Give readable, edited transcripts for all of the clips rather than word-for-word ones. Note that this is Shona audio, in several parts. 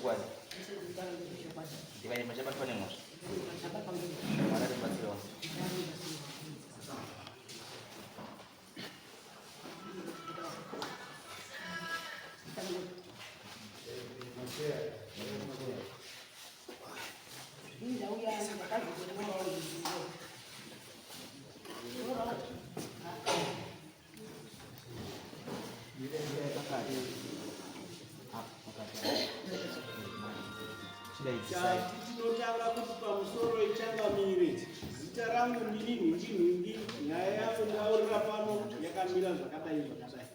Ndezvechokwadi. Ndikanyama chabatwa nemhosva. Mwari atibatsirewo. Chati tinotaura kuti pamusoro ichangamire. Zita rangu ndini nhingi nhingi, nyaya yangu ndaurira pano yakamira zvakadai zvakadai.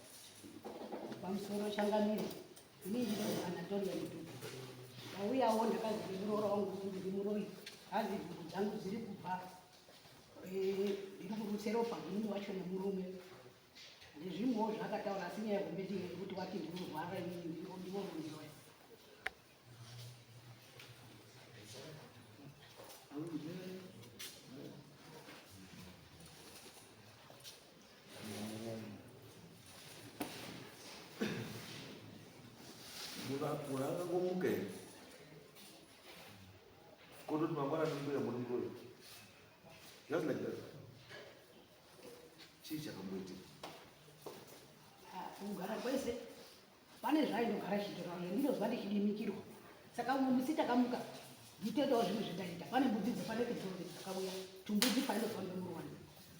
Pamusoro changamire, ini ndinonzi Anatolia Mutuku. Ndauyawo ndakazi ndimuroora wangu ndiri muroyi, hanzi nhumbu dzangu dziri kubva eh, ndiri kurutse ropa ndini wacho nemurume. Ndezvimwewo zvaakataura asi nyaya hombe ndiyo yekuti wati ndinorwara inini ndiwo mundiroya. Munhu angangomuka here kototi mangwana ndimbuya muri muroyi just like that chii chakamboitika ah, kugara kwese pane zvaindogara chitora ndinozwa ndichidimikirwa saka umwe musi takamuka nditoitawo zvimwe zvendaita pane mbudzi dzepane kedzoro dzakauya tumbudzi paindozwa ndomuruwana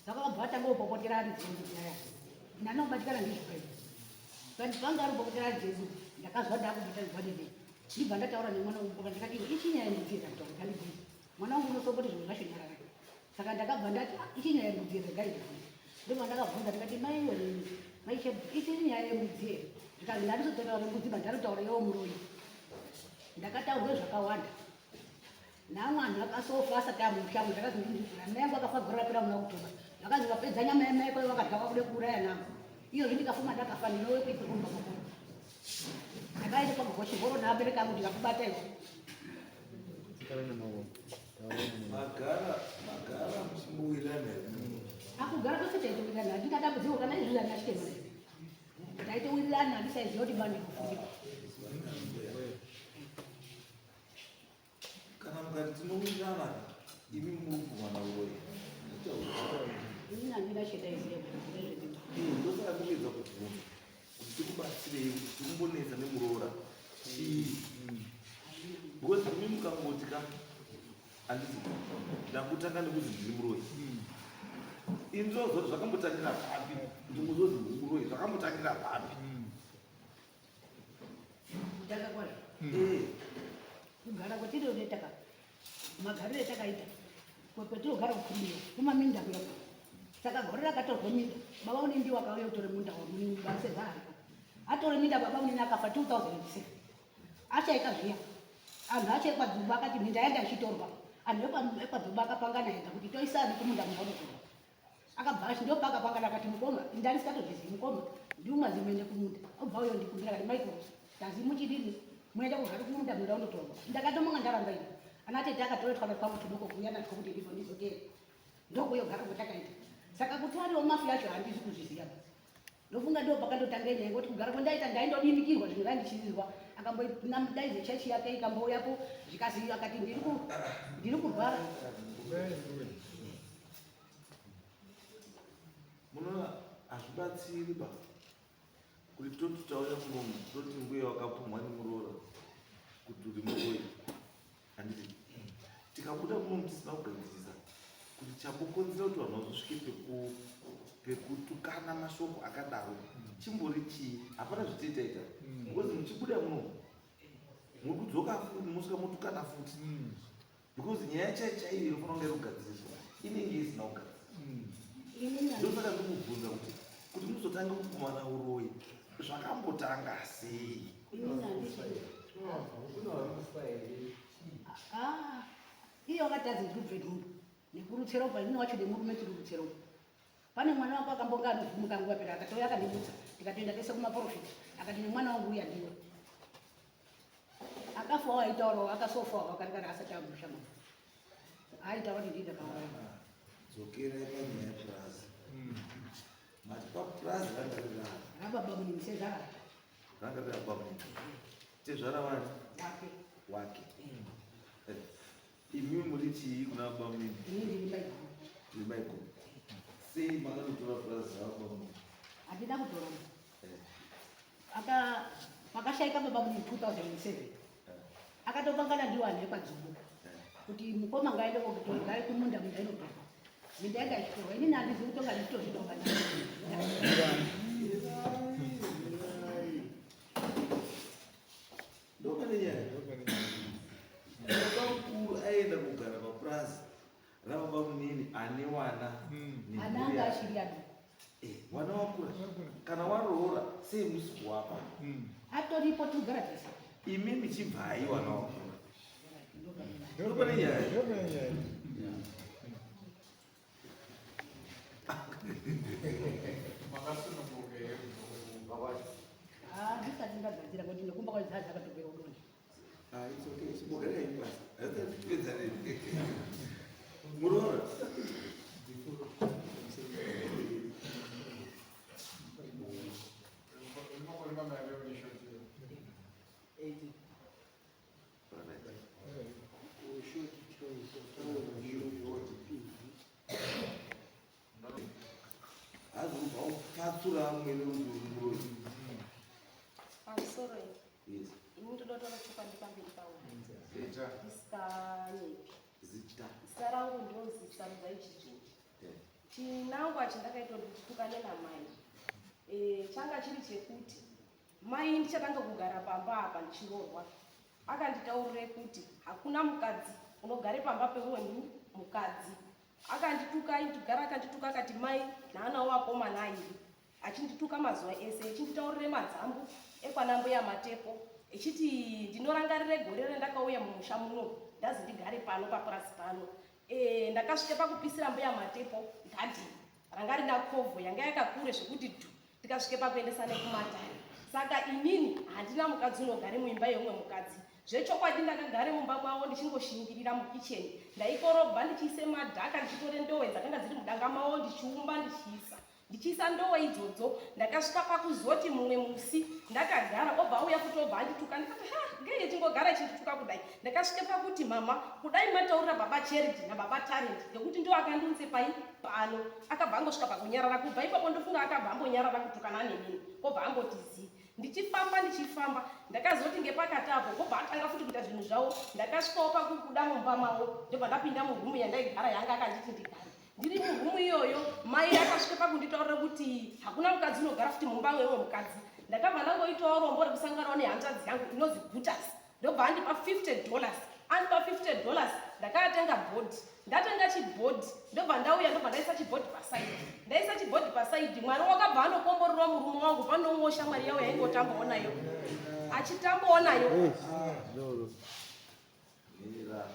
saka vabva vatanga kupopotera ari dzembudzi aya ndanobatikana ndizvo kai but vanga ari kupopotera ari dzembudzi ndakazwa ndakubatanidzwa nedei ndibva ndataura nemwana wangu ndikati ichinyaya yembudzi yekataura kandibvunza mwana wangu unosopoti zvinhu zvacho nyarara Saka ndakabva ndati ah, ichi nyaya yembudzi here regai ndibvunze. Ndobva ndakabvunza ndikati mai iwe mai Shebu ichi nyaya yembudzi here? Zvikanzi ndanditotaura nembudzi ba ndanotaura yewo muroyi. Ndakataurwe zvakawanda. Namwe anhu akasofa asati amusha ndakazi ndindikura mai yangu akafa gore rapera muna October. Vakanzi vapedza nyama yamai kwayo vakadya kwakude kuuraya namo. Iyozvi ndikafuma ndakafa ndinowe kuikurumba makuru. Ndakaenda kwagogochihoro naabereka angu ndikakubata iwe. Magara magara muchimbowirirana here? Akugara kwese taitowirirana handina dambudziko kana izvi zvandachitema taitowirirana handisaiziva kuti bani kufungira. Kana mukati tinowirirana imi muri kuwana uroyi. Ini handina chendaiziva nezvezvimba. Ndosaka ndikuedza kubvunza kuti tikubatsirei kuti tikumbonetsa nemuroora chii because imi mukangoti ka handiti ndakutanga nekuzi ndiri muroyi ini ndinozoti zvakambotangira papi kuti muzozi ndiri muroyi zvakambotangira papi kutanga kwazvo eh. kugara kwatinoita ka magariro etakaita kwetinogara kukumiwa kumaminda kuya saka gore rakatorwa minda baba unini ndiwo akauya kutore munda wamunibasezariko atore minda baba unini akafa 2006 ashaika zviya anhu acho ekwadzuba akati minda yanga ichitorwa anhu ekwadzuba akapangana ega kuti toisani kumunda munda unotorwa akabva achi ndopakapangana akati mukoma indanisatozvizivi mukoma ndiumazi muende kumunda obva uyo ndikumbira kati maiko tazi muchidini muende kugara kumunda munda unotorwa ndakatomonga ndaramba ini ana tete akatore twana twangu tudoko kuuya natwo kuti ndizvo ndizotera ndokuyogara kwatakaita saka kuti ariwo mafi acho handizi kuzviziva ndofunga ndo pakandotanga nyaya yekuti kugara kwandaita ndaindodimikirwa zvinhu zvandichizwa akambodaidze chechi yake ikambouyapo zvikazi akati ndiri kurwara Munoona hazvibatsiri ba kuti toti tauya kunomu toti mbuya wakapumhwa nemuroora kuti uri muroyi handiti tikabuda munomu tisina kugadzirisa kuti chambokonzera kuti vanhu vazosvike pekutukana mashoko akadaro chimbori chii hapana zvititaita mm. because muchibuda munomu muri kudzoka futi mosvika motukana futi mm. because nyaya chai chaiyo inofanira kunge irikugadziriswa inenge isina kugadziriswa hmm. ndosaka ndikubvunza kuti kuti muzotanga kupumana uroyi zvakambotanga sei ah, iye wakatadza ndiri kubve nhumbu nekurutsero pa ini wacho nemurume tiri rutsero pane mwana wako akambonga anovhumuka nguva pera akatouya akandimutsa ndikatoenda tese kumaprofita akati nemwana wangu uya ndiwe Akafawo aitaurawo akasofawo akarikara asati amusha mama. Aitaura kuti ndini ndakauraya. Dzokerai panyaya yepurazi. Mati papurazi ranga riri rani? Rababa munini sezvara. Ranga riri rababa munini. Tezvara vani? Wake. Wake. Imi muri chii kuna baba munini? Ini ndiri maiguru. Ndiri maiguru. Sei makanotora purazi rababa munini? Handina kutora. Aka pakashaika baba munini 2007. Akatopangana ndiwo anhu ekwadzungu. Kuti mukoma ngaende kokutora ngaende kumunda minda inotorwa. Minda yanga ichitorwa. Inini handizi kutonga ndichitozvitonga. Ndopane nyaya. Baba mukuru aenda kugara papurazi rababa munini ane wana Ana anga achiri adoko. Wana wakura. Kana waroora sei musi kuwapa? Atoripo togara tese. Imi michibvai wana wakura. Ndopane nyaya. Makasununguka here kubva kwacho? Ndisati ndagadzira kuti nekumba kwacho dzaa dzakatopera udonje. Ah, it's okay. Chimbogarai pasi. Hatipedza nini. Muroora. Makore mangani uneshoti? 80. Azobva upatsura amwene kuti uri muroyi. Pamusoro iyi. Yes. Ini ndoda kutaura chokwadi pamberi pavo. Zita. Ndisinganyepi. Zita. Zita rangu ndinonzi Sarudzai Chizhinji. Chinangwa chandakaita kuti nditukane namai changa chiri chekuti mai ndichatanga kugara pamba apa ndichiroorwa. Akanditaurire kuti hakuna mukadzi unogare pamba peumwe mukadzi. Akandituka, aigara akandituka akati mai naanawo vakomana airi. Achindituka mazuva ese, achinditaurire madzambu ekwana mbuya Matepo, echiti ndinorangarire gore randakauya mumusha muno, ndazi ndigare pano papurazi pano. Ndakasvika pakupisira mbuya Matepo gadheni ranga rina kovho yanga yakakure zvekuti dhu, tikasvike pakuendesa nekumatare. Saka inini handina mukadzi unogare muimba yeumwe mukadzi. Zvechokwadi ndakagare mumba mwavo ndichingoshingirira mukicheni. Ndaikorobha ndichiise madhaka ndichitore ndowe dzakanga dziri mudanga mavo ndichiumba ndichiisa. Ndichiisa ndowe idzodzo ndakasvika pakuzoti mumwe musi ndakagara obva auya futi obva andituka ndikati ha ngei chingogara chindituka kudai. Ndakasvika pakuti mama kudai mataurira baba Charity nababa Talent ngekuti ndiwo akandiunze pai pano. Akabva angosvika pakunyarara kubva ipapo ndofunga akabva ambonyarara kutukana nenini obva amboti zii. Ndichifamba ndichifamba ndakazoti ngepakati apo kobva atanga futi kuita zvinhu zvavo. Ndakasvikawo pakubuda mumba mavo ndobva ndapinda murumu yandaigara yanga akanditi ndigare. Ndiri murumu iyoyo mai akasvika pakunditaurira kuti hakuna mukadzi unogara futi mumba mweumwe mukadzi. Ndakabva ndangoitawo rombo rekusanganawo nehanzvadzi yangu inonzi Gutas. Ndobva andipa $50. Andipa $50 ndakatenga bhodhi. Ndatenga chibhodhi ndobva ndauya ndobva ndaisa chibhodhi pasaidi. Ndaisa chibhodhi pasaidi mwana wakabva anokomborerwa murume wangu panomwewo shamwari yawo yaingotambawo nayo. Achitambawo nayo. Mira.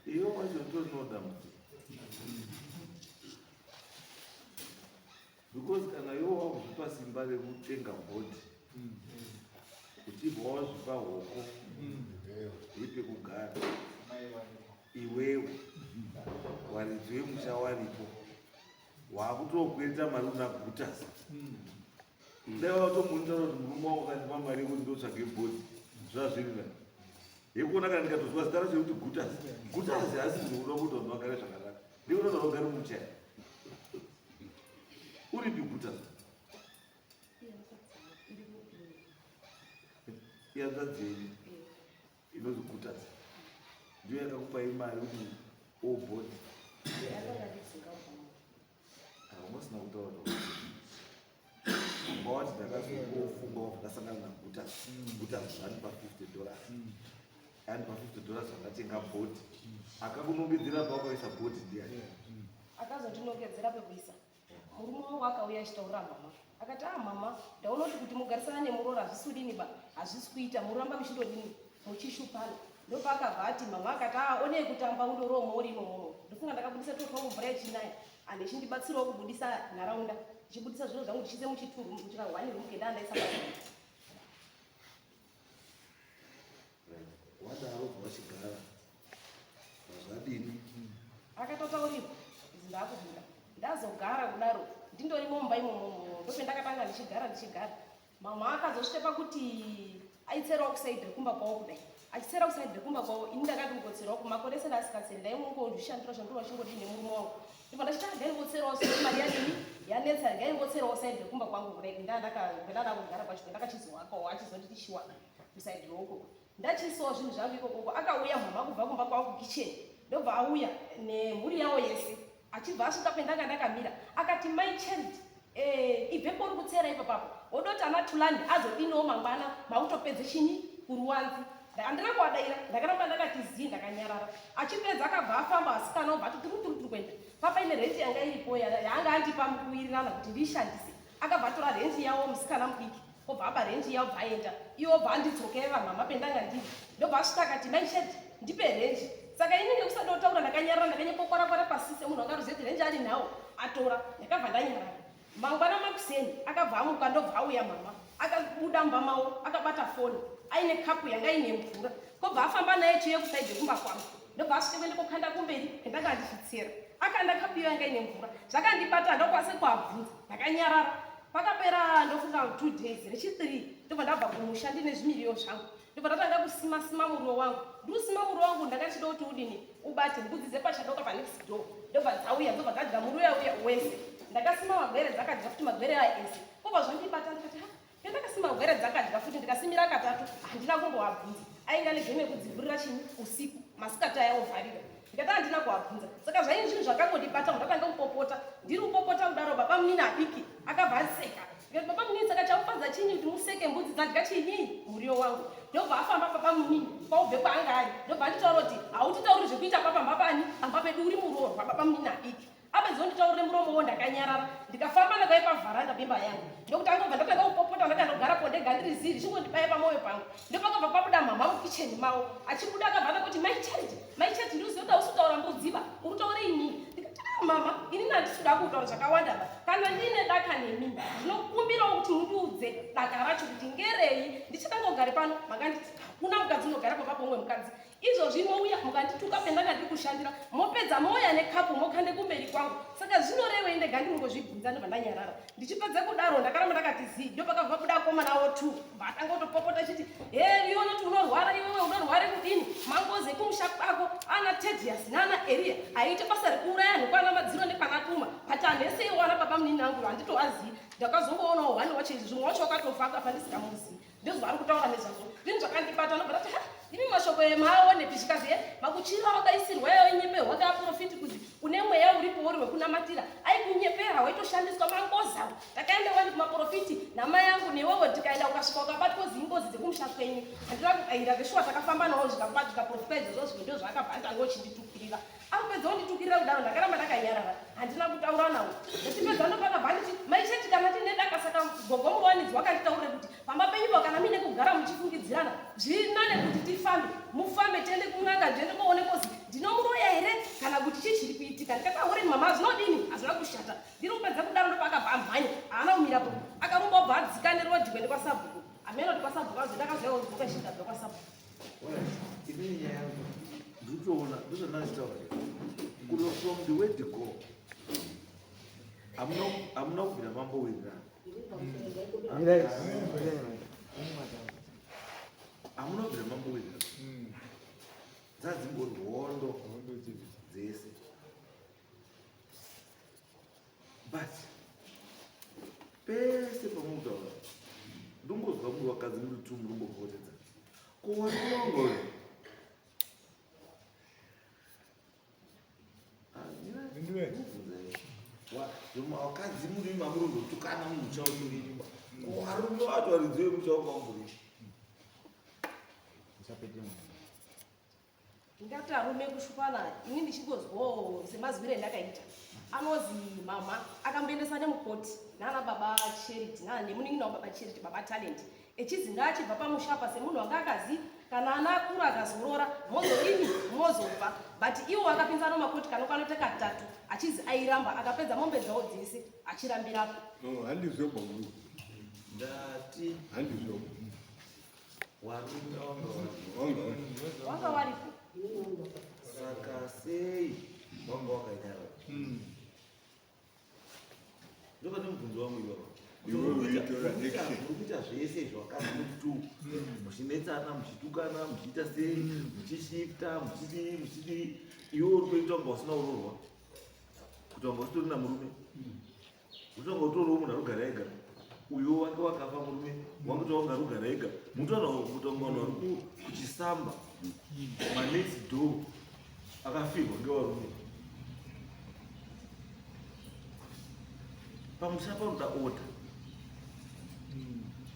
Iyo wacho utorinawo dambudziko. Because kana iwe wakuzvipa simba rekutenga bhodhi, uchibva wazvipa hoko yepekugara, iwewe waridzi wemusha waripo, wakutokwereta mari una Gutas. Dai watomuonera kuti murume wangu akandipa mari yekuti ndotsvage bhodhi, zvazviri nani. Yekuona kana ndikatozwa zita racho rekuti Gutas, Gutas haasi ndikuda kuti vanhu vagare zvakanaka. Ndikuda kuti vanhu vagare muchaya. Uripi Gutas? Ihanzvadzi yenyu inonzi Gutas. Ndiyo yakakupai mari kuti obhodhi. Hausina kutaura zvakanaka. Wati ndakazofunga ndasangana naGutas. Gutas zvandipa $50. Andipa $50 zvakatenga bhodhi. Akakunongedzera pawakaisa bhodhi ndiani? Akazondinongedzera pekuisa. Murume wangu akauya achitaurira mama. Akati ah mama, ndaona kuti mugarisana nemuroora hazvisi kudini ba, hazvisi kuita, muramba muchindodini muchishupana. Ndopaakabva ati mama akati ah onei kutamba undoromo uri imomo. Ndofunga ndakabudisa tofa mvura yechinaya. Ande chindibatsirawo kubudisa nharaunda. Ndichibudisa zviro zvangu ndichiise muchituru muchikahwani room kendaa ndaisa pa. Wadaro wachigara. Zvadini? Akatotaurirwa kuti ndakubuda. Ndazogara kudaro ndindorimo mumba imomo. Ndopendakatanga ndichigara ndichigara. Mama akazosvika pakuti Aitserawo kusaidhi rekumba kwavo kudai. Achitsera kusaidhi rekumba kwavo, ini ndakati mukotserawo kumakore ese ndasikatseri, ndaingongozvishandira shandura chingodii nemurume wangu. Ndibva ndachiti ah, ndaingotserawo sezvo mari yadini yanetsa, ndaingotserawo saidhi rekumba kwangu kudai, ndandada kugara kwacho, ndakachizowakawo achizonditi chiwaka kusaidhi reuko. Ndachiisawo zvinhu zvangu ikokoko, akauya mhama kubva kumba kwavo kukicheni, ndobva auya nemhuri yavo yese. Achibva asvika pendanga ndakamira, akati mai Charity, ibve pauri kutsera ipapapo, wodoti ana Thulani azodiniwo mangwana mautopedze chinyi kuruwanzi. Handina kuadaira, ndakaramba ndakati zii, ndakanyarara. Achipedza akabva afamba asikana, obva ati turu turu turu kuenda. Papaine renti yanga iripo yaanga andipa mukuwirirana kuti ndiishandise. Akabva atora renti yawo musikana mudiki, obva aba renti yawo, bva aenda. Iwo obva andidzokerera mama pendanga ndiri. Ndobva asvika akati mai Charity, ndipe renji. Saka ini nekusada kutaura ndakanyarara, ndakanyepokwarakwana pasi semunhu anga aruziva kuti renji ari nawo atora. Ndakabva ndanyarara. Mangwana makuseni akabva amuka, ndobva auya mama. Akabuda mumba mavo akabata foni aine kapu yanga ine mvura, kobva afamba naye chiuye kusaidhi kumba kwangu. Ndobva asvika kuende kokanda kumberi pendanga ndichitsera, akanda kapu iyo yanga ine mvura. Zvakandibata, ndokwanise kuabvunza, ndakanyarara. Pakapera ndofunga 2 days rechi3, ndobva ndabva kumusha ndine zvimiriyo zvangu, ndobva ndatanga kusima sima muriwo wangu. Ndikusima muriwo wangu, ndakachida kuti udini ubate mbudzi dzepachadoka panext door, ndobva dzauya, ndobva dzadya muriwo yauya wese. Ndakasima magwere, dzakadya futi magwere aya ese. Kobva zvandibata, ndikati ha, pendakasima magwere dzakadya futi, ndikasimira katatu, handina kumboabvunza. Ainga negeme yekudzivhurira chinyi usiku, masikati aya ovharira. Ndikati handina kuabvunza. Saka zvaini zvinhu zvakangondibata, ndatanga kupopota. Ndiri kupopota kudaro, baba munini adiki akabva aseka. Ndikati baba munini, saka chamufadza chinyi kuti museke mbudzi dzadya chinyi muriwo wangu? Ndobva afamba baba munini kwaubve kwaanga ari, ndobva anditaura kuti hautitauri zvekuita pamba pani, pamba pedu uri muroorwa. Baba munini adiki apedza kunditaurire muromo wo, ndakanyarara, ndikafamba ndakauya pavharanda pemba yangu, ndokuti angobva ndatanga kupopota. Ndakandogarapo ndega ndiri zii, zvichingondibaya pamwoyo pangu. Ndopakabva pabuda mama mukicheni mavo. Achibuda akabva andakoti mai Charity, mai Charity, ndikuziva kuti hausi kutaura mbudziva, uri kutaura inini. Ndikati ah mama, inini handisi kuda kutaura zvakawanda ba, kana ndine daka nemi ndinokumbirawo kuti mundiudze daka racho kuti ngerei. Ndichatanga kugare pano, makanditi hakuna mukadzi unogara pamba pomumwe mukadzi. Izvozvi mouya mukandituka pendanga ndiri kushandira, mopedza mouya nekapu mokande kumberi kwangu, saka zvinorevei? Ndega ndinongozvibvunza, ndobva ndanyarara. Ndichipedza kudaro ndakaramba ndakati zii. Ndopakabva pabuda akomana wo two, vatanga kutopopota chiti he, iwe unoti unorwara, iwewe unorware kudini? Mangozi ekumusha kwako ana Tedias naana Eria aiita basa rekuuraya anhu kwana Madziro nekwana Duma, but anhu ese iwo ana baba munini angu handitoazivi. Ndakazongoonawo one wacho, izvi zvimwe wacho wakatofa akafa ndisingamuzivi, ndizvo vari kutaura nezvazvo. Zvinhu zvakandibata, ndobva ndati ha, imi mashoko emaaonepi? Zvikazi he, makuchira wakaisirwa yainyeperwa kaaprofiti kuti une mweya uripo uri wekunamatira, aikunyepera, waitoshandiswa mangozi avo. Takaenda wani kumaprofiti namai angu newewo, tikaenda, ukasvika ukabatwa zingozi dzekumusha kwenyu. Handina kudaira zveshuwa, takafamba nawo zvikaprofita izvozvo. Zvimwe ndo zvaakabva atanga uchinditukirira. Akupedza kunditukirira kudaro, ndakaramba ndakanyarara, handina kutaura nawo. Ndichipedza ndopakabva nditi maicheti, kana tine daka, saka gogo muwanidzi wakanditaurire kuti pamba penyupo kana muine kugara muchifungidzirana, zviri nane kuti tifambe, mufambe tiende kun'anga, ndiende koone kozi ndinomuroya here kana kuti chii chiri kuitika. Ndikati ahori mama, zvinodini, hazvina kushata. Ndiri kupedza kudaro ndopakabva amhanya, haana kumirapo, akarumba obva adzika nerodhi kuende kwasabhuku. Hameno kuti kwasabhuku azoenda, akazouya kudzoka chindabva kwasabhuku. Inini nyaya yangu ndikutoona ndozvandachitaura kuno, from the word go hamuna kubvira mambowirirana, hamuna kubvira mambowirirana, dzadzingori hondo dzese. But pese pamutaura ndongozwa muri vakadzi muri tu muringopotedza ko warinongo. Vakadzi muri mamurundotukana muchaotoinyuma, ko varume vacho varidzi vemuchawo kwamburi? Ndingati arume kushupana, ini ndichingozwawo semazwiro endakaita, anozi mama akamboendesa nemukoti nana baba Charity nana nemunin'ina wababa Charity, baba Talent, echizi ngaachibva pamusha apa semunhu wanga akazi kana ana akura akazorora mozodini mozobva. But iwo akapinza nomakoti kanokwanota katatu, achizi airamba, akapedza mombe dzawo dzese achirambirapo. No, handizvo bamuru. Ndati handizvo. Warume wanga wanga wanga waripo. Saka sei wanga wakanyarara? Ndopane mubvunzo wangu iwawo. Iwe uitora action. Muri kuita zvese izvo vakadzi muri tu muchinetsana, muchitukana, muchiita sei, muchishifta, muchidii, muchidii. Iwe uri kuita kunga usina kuroorwa, kuti wanga usitorina murume, utonga utoriwo munhu arikugara ega. Uyo wange wakafa murume wange towanga arikugara ega, mutoona kuti vamwe vanhu vari kuchisamba manext door akafirwa ngevarume. Pamusha panoda order,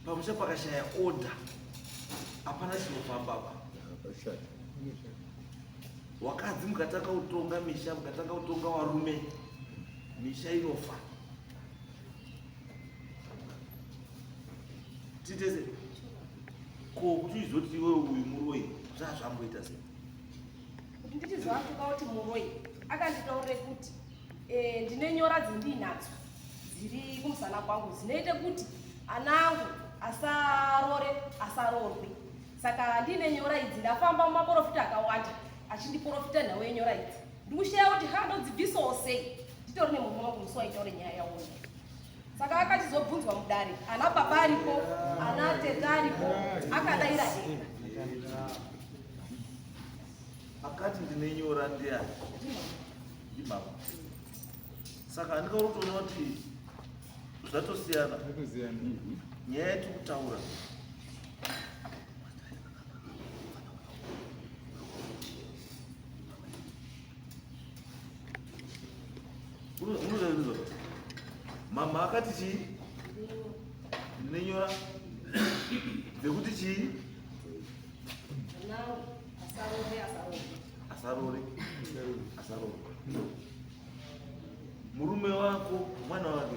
pamusha pakashaya order hapana chinofamba pa. Akashata. Wakadzi mukatanga kutonga misha, mukatanga kutonga warume, misha inofa. Titese ko kuti uzoti iwe uyu muroyi, zvazvamboita sei? Kuti ndichizoatuka kuti muroyi, akanditaurire kuti ndine nyora dzendinadzo dziri kumusana kwangu dzinoite kuti ana angu asarore, asarorwe. Saka ndine nyora idzi, ndafamba mumaprofita akawanda achindiprofita nhau yenyora idzi, ndikushaya kuti ha ndodzibvisawo sei. Nditori nemurume wangu musi waitaure nyaya yaona. Saka akachizobvunzwa mudare, ana baba aripo, ana tete aripo, akadaira ega. Akati ndine nyora ndiani? Ndimama. Saka handikauri kutoona kuti zvatosiyana. Zvatosiyana. Nyaya yatiri kutaura unozaizvo, mama akati chii? Ndine nyora dzekuti chii? Ana angu asarore, asarore. Asarore, asarore. Murume wako mwana wake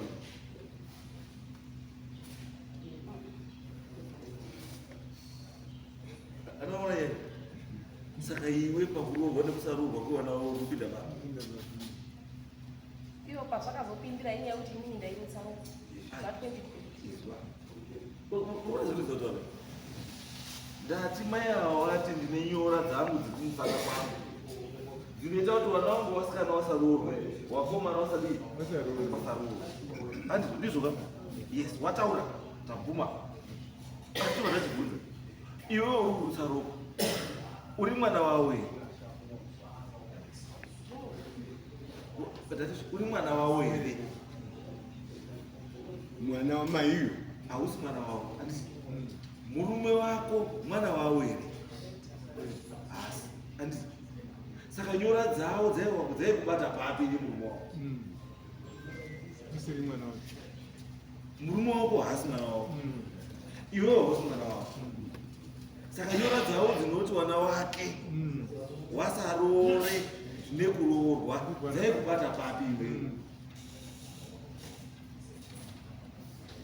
anaona yeye. Saka iwe pakuroorwa nekusaroorwa kwevana vavo kupinda papi? Iyo pazvakazopindira inyaya yekuti inini ndairutsa ropa zva 2020. Ndati mai ava vati ndine nyora dzangu dzikumusana kwangu dzinoita kuti vana vangu vasikana vasaroorwe, vakomana vasadii, Vasaroorwe. vasaroorwe. Handizvo? Ndizvo ka? Yes, wataura, tabvuma. Asi vandachibvunza, iwewe uri kurutsa ropa, uri mwana wavo here? Ndati uri mwana wavo here? Mwana wamaiyo. Hausi mwana wavo, handisi? Murume wako mwana wavo here? Hasi, handisi? Saka nyora dzavo dzaikubata papi nemurume wako? Usiri mwana wake. Murume wako haasi mwana wako, iwewe hausi mwana wako. Saka nyora dzavo dzinoti wana wake wasarore nekuroorwa dzaikubata papi iwewe?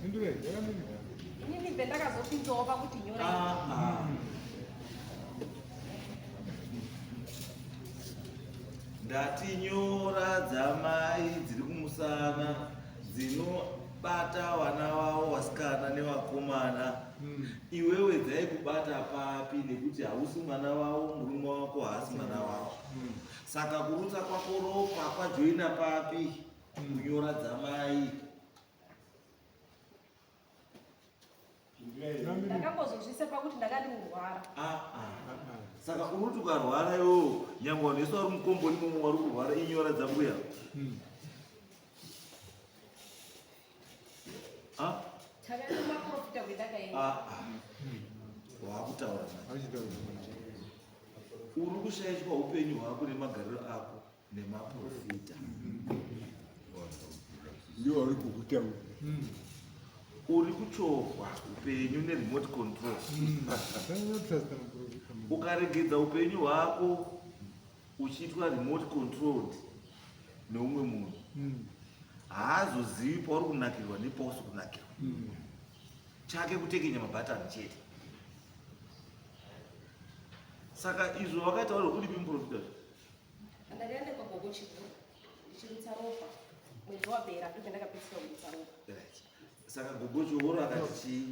Pindurai, yakamira. Inini pendakazopinzawo pakuti nyora idzi. Ah, ah. Ndati nyora dzamai dziri kumusana dzinobata vana vavo vasikana nevakomana, iwewe dzaikubata papi? Nekuti hausi mwana wavo, murume wako haasi mwana wavo. Saka kurutsa kwako ropa kwajoina papi kunyora dzamai? Ndakambozozvisa pakuti ndakati kurwara. Ah, ah. Saka unoti ukarwara iwowo, nyangwe vanhu vese vari mukomboni imomo vari kurwara, inyora dzambuya? Ah? Takaenda kumaprofita kwendakaenda. Ah, ah. Wakutaura manje. Achitaura manje. Uri kushaishwa upenyu hwako nemagariro ako nemaprofita. Ndiwo uri kukutaura. Uri kuchovhwa upenyu neremote control. Sanyatrusta maprofita. Ukaregedza upenyu hwako uchiitwa remote controlled neumwe munhu, haazozivi pauri kunakirwa nepausi kunakirwa. Chake kutekenya mabhatani chete. Saka izvo wakataura, uripi muprofita? Ndakaenda kwagogo Chiguru ndichirutsa ropa mwedzi wapera, ndipo ndakapedzisira kurutsa ropa. Right. Saka gogo Chihoro akati chii?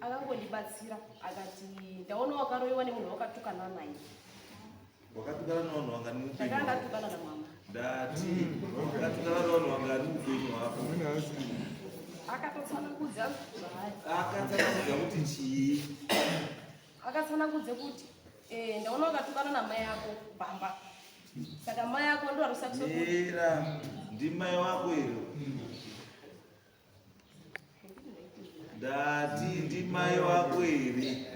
Akangondibatsira akati ndaona wakaroyiwa nemunhu wakatukana naye. Wakatukana nevanhu vangani muupenyu Ndakanga hwako? ndatukana namama. Ndati wakatukana nevanhu vangani muupenyu hwako? Amweni haasi. Akatotsanangudza zvaari. Akatsanangudza kuti chii? Akatsanangudza kuti eh, ndaona wakatukana namai ako pamba, saka mai ako ndo arusakisa. Mira, ndimai wako iro. Ndati ndimai wako here?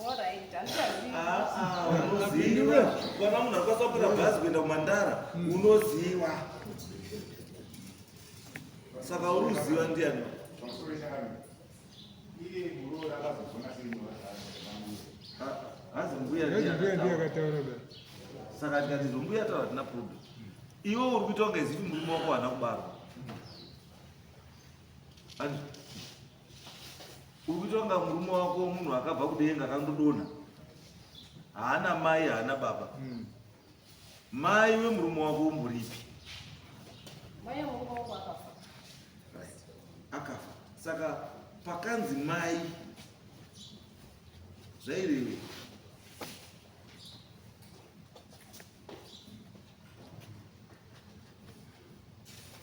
Alright, handichazivi. Ah, ah, unoziva kana munhu akwanisa kukwira bhazi kuenda kuMandara, unoziva. Saka uri kuziva ndiani? Pamusoro chakamira. Iye muroora akazozona sei? Ah, hazi mbuya. Mbuya ndiye ndiye akataura da. Saka tikati mbuya taura, hatina problem. Iwe uri kuita kunge zivi murume wako haana kubarwa. Andi uri kuita kunga murume wako munhu akabva kudenga, akandodonha, haana mai, haana baba. Mai wemurume wako umboripi? Mai murume wangu akafa. Right, akafa. Saka pakanzi mai zvaireve?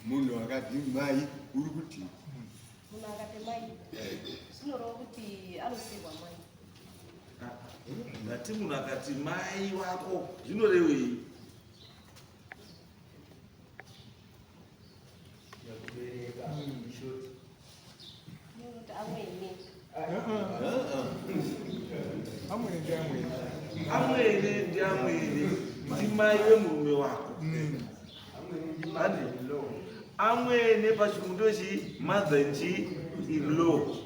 Munhu akati mai, uri kuti? Munhu akati mai, zvinoreva kuti anosirwa mai. Ndati munhu akati mai wako zvinorevei? Yakubereka shoti. Kuti amwene. Amwene ndi amwene. Amwene ndiamwene, ndimai wemurume wako. Andi amwene pachirungu ndochi mother nchi in law,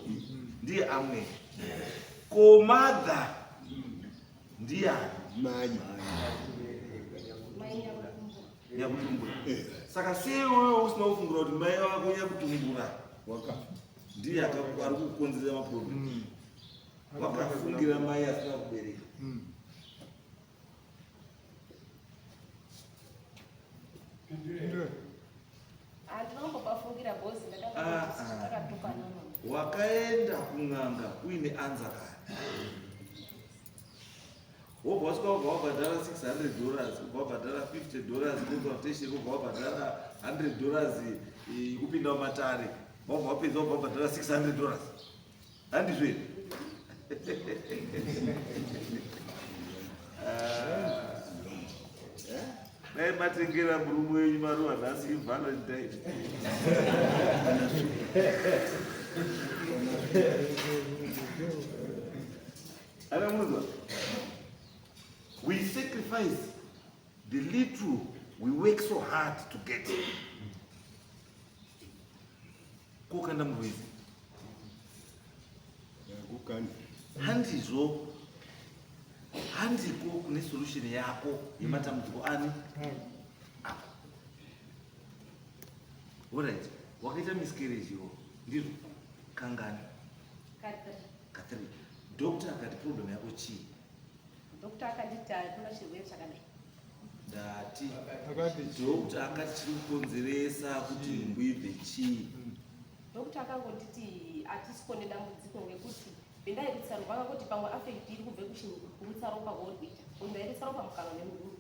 ndiye amwene. Ko mother ndiyani? Mai. Mai nyakutumbura. Nyakutumbura. Saka sei wewe usina kufungura kuti mai wako nyakutumbura Wakafa. ndiye ari kukonzera maproblem? Wakafungira mai asina kubereka. Pindura. Handinombopafungirira bhozi. Ah, ah. Ndakakatukana. Wakaenda kun'anga uine anza kare, wobva wasvika, wobva wabhadhara $600, wobva wabhadhara $50 consultation, wobva wabhadhara $100 kupinda mumatare, wobva wapedza, wobva wabhadhara $600. Handizvo here? Ah. Dai matengera murume wenyu maruva nhasi iValentine. Ana munzwa, we sacrifice the little we work so hard to get. Kokanda murwizi. Kukanda. Handizvo, handiko kune solution yako yematambudziko ani ako. Alright, wakaita miscarriage iwo, ndizvo? Kangani? Ka3. Ka3. Doctor akati problem yako chii? Doctor akanditi hakuna chirwere chakadai. Ndati Akati doctor akati chiri kukonzeresa kuti nhumbu ibve chii? Doctor akangonditi hatisiko nedambudziko ngekuti pendairitsa ropa, akangoti pamwe affect iri kubve kuchinyi kurutsa ropa kwauri kuita, kuti ndairitsa ropa mukanwa nemuhuro.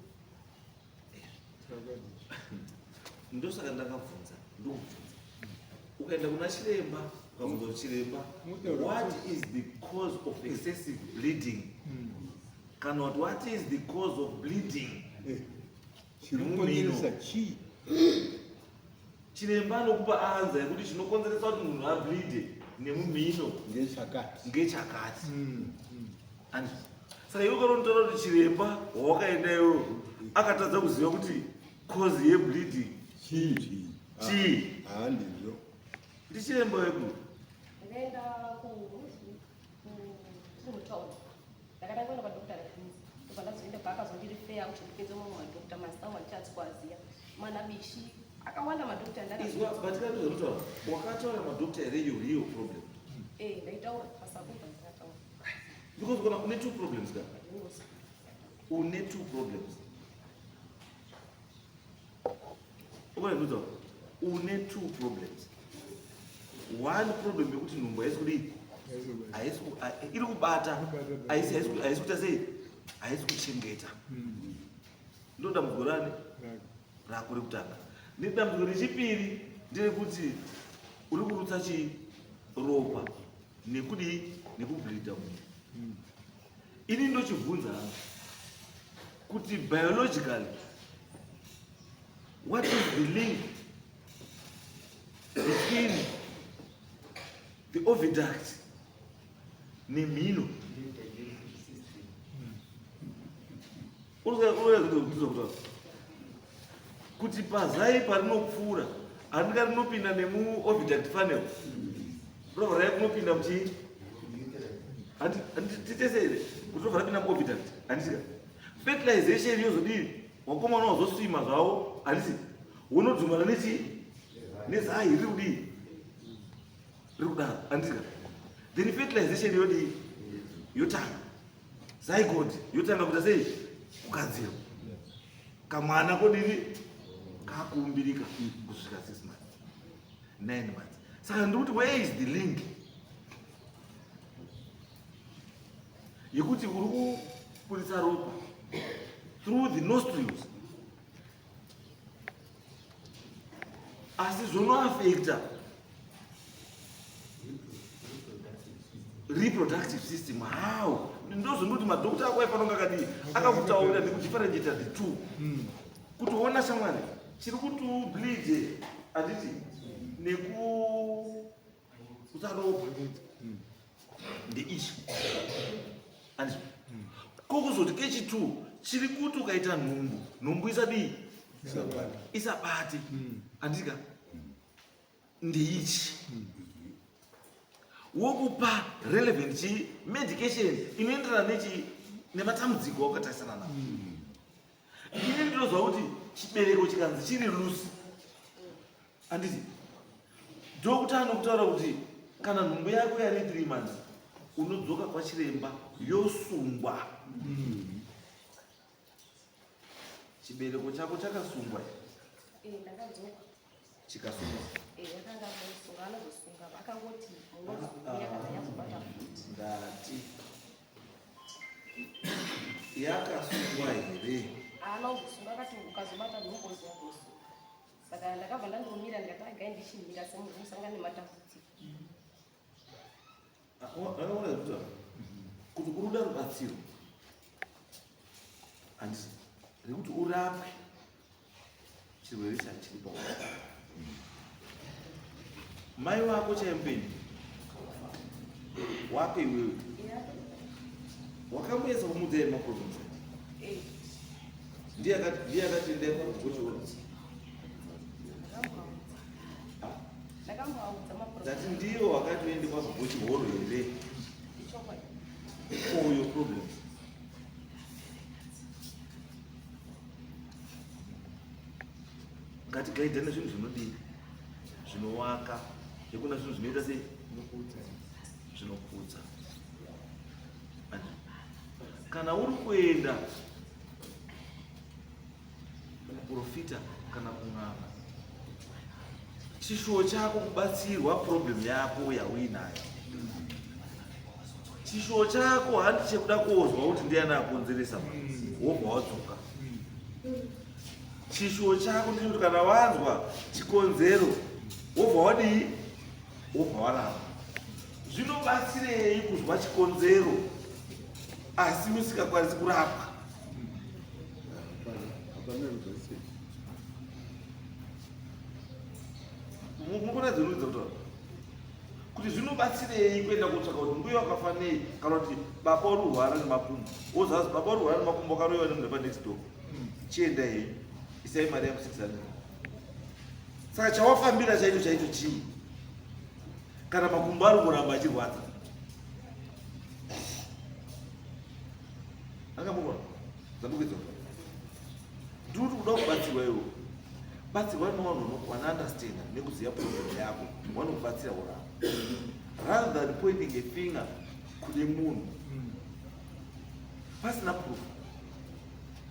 Ndosaka ndakabvunza, ndokubvunza. Ukaenda kuna chiremba, ukabvunza kuti, "Chiremba, what is the cause of excessive bleeding?" kana kuti, "What is the cause of bleeding?" Chiri kukonzeresa chii? Chiremba anokupa anza yekuti chinokonzeresa kuti munhu ableede nemumhino ngechakati. Ngechakati. Andi saka iwe kana unotaura kuti chiremba wawakaenda iwewe akatadza kuziva kuti cause yebleeding chii chii? Chii? Handizvo. Ndichiremba weku Ndakaenda tiri mutauni, ndakatanga kuenda kwadoctor Refinzi, ndobva ndazoenda paakazondirifeya kuti ndipedze mumwe madoctor, mazita angu handichatsi kuaziya, manabishi akawanda madoctor. Izwa, but kana wakataura madoctor here your real problem? Eh, ndaitaura pasakubva, ndakataura. Because kana une two problems ka, une two problems, ukanandudza une two problems. One problem yekuti nhumbu haisi kudii, haisi iri kubata, haisi kuita sei, haisi kuchengeta. Ndo dambudziko rani rako rekutanga. Nedambudziko rechipiri. Nderekuti uri kurutsa chii? Ropa nekudii? Nekubleeda munhu. Ini ndochibvunza hangu kuti biologically what is the link between the oviduct nemhino? Kuti pazai parinopfuura handika rinopinda nemuoviduct funnel, robva raya kunopinda muchii? Titese here kuti robva rapinda muoviduct, handisika? Fertilization yozodii? Wakomana wazoswima zvavo, handisi? Wonodzumana nechii? Nezai riri kudii? Riri kudaro, handisika? Then fertilization yodii? Yotanga. Zygote yotanga kuita sei? Kugadzirwa. Kamwana kodini? Kakuumbirika kusvika 6 months, 9 months. Saka ndikuti where is the link yekuti uri kuburitsa ropa through the nostrils, asi zvonoafecta reproductive system how? Ndozvonoti madhokota ako aifanira kunge akadii? Akakutaurira nekudifferentiata the two, kuti ona shamwari, chiri kuti ubleede, handiti, nekusaropa ndeichi, handiti? Kokuzoti kechi2 chiri kuti ukaita nhumbu, nhumbu isadii? Isabate, handika? Ndeichi. Wokupa relevant chi medication inoenderana nechi nematambudziko awakatarisana nawo. Ini ndinozwa kuti chibereko chikanzi chiri loose, handiti dhokota anokutaura kuti kana nhumbu yako yari 3 months, unodzoka kwachiremba yosungwa. Chibereko chako chakasungwa? Ndakadzoka. Chikasungwa? Yakanga amosunga, anozosunga, akangoti munozouya kana yazobata futi. Ndati yakasungwa here? Haana kuzosunga, akati ukazobata nhumbu ozoyazosunga. Saka ndakabva ndandomira, ndikati agai ndichimira semunhu unosangana nematambudziko. Vakaona zvekuti kuti uri kuda rubatsiro, handisi, rekuti urapwe chirwere chachiri pauri. Mai wako chaimupenyu wako, iwewe wakamboedza kumudza here maproblems ake? Ndiye akati endai kwagochiona? Ndakamboaudza. Ndati ndiyo wakati uende kwagochihoro here Ichokwadi. For your problems? Ngatigaidhane zvinhu zvinodii? Zvinovaka. Yekuna zvinhu zvinoita sei? Zvinokudza. Kana uri kuenda kuprofita kana kun'anga, chishuwo chako kubatsirwa problem yako yauinayo. Chishuwo chako handi chekuda kozwa kuti ndiani akonzeresa, wobva wadzoka. Chishuwo chako ndechekuti kana wanzwa chikonzero, wobva wadii? Wobva warapa. Zvinobatsirei kuzwa chikonzero asi usingakwanisi kurapwa? Hapana rubatsiro. Mukona dzinoudza kutaura kuti zvinobatsirei kuenda kotsvaka kuti mbuya wakafa nei, kana kuti baba uri kurwara nemakumbo, wozazi baba uri kurwara nemakumbo wakaroyiwa nemunhu wepanext door, chienda henyu, isai mari yangu 600. Saka chawafambira chaicho chaicho chii kana makumbo ari kuramba achirwadza? Angamukona dzandikuedza ndiri kuda kubatsirwa iwo, batsirwa nevanhu vanounderstanda nekuziva problem yako, vanokubatsira kurapa, rather than pointing a finger kune munhu pasina proof.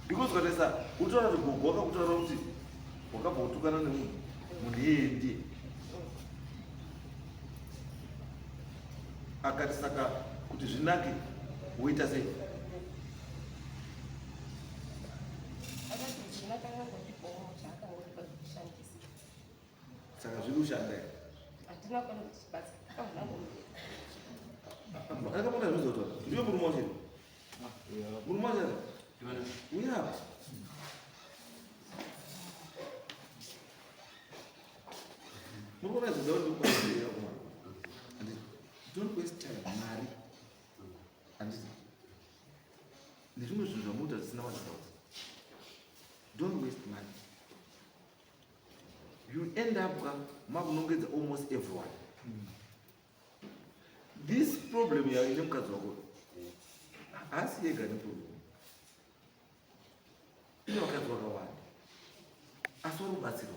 Because ukatarisa, utaura kuti gogo wakakutaura kuti wakabva kutukana nemunhu, munhu iyeye ndiye akati saka kuti zvinake woita sei? Akati zvinaka, akangotipawo chaakangotipa zvekushandisa. Saka zviri kushanda here? Handina kuona kuti chibasa akaona. Akamona zvizotaura. Ndiwe murume wacho here? Murume wacho here? Uya apa. Muri kuona izvo zvauri kubatsira kumana. Handiti, don't waste time, mari. Handiti, nezvimwe zvinhu zvamunoita zvisina maresults. Don't waste money. You end up ka makunongedza almost everyone. This problem yaine mukadzi wako haasi yega neproblem. Ine vakadzi vakawanda asi vari kubatsirwa.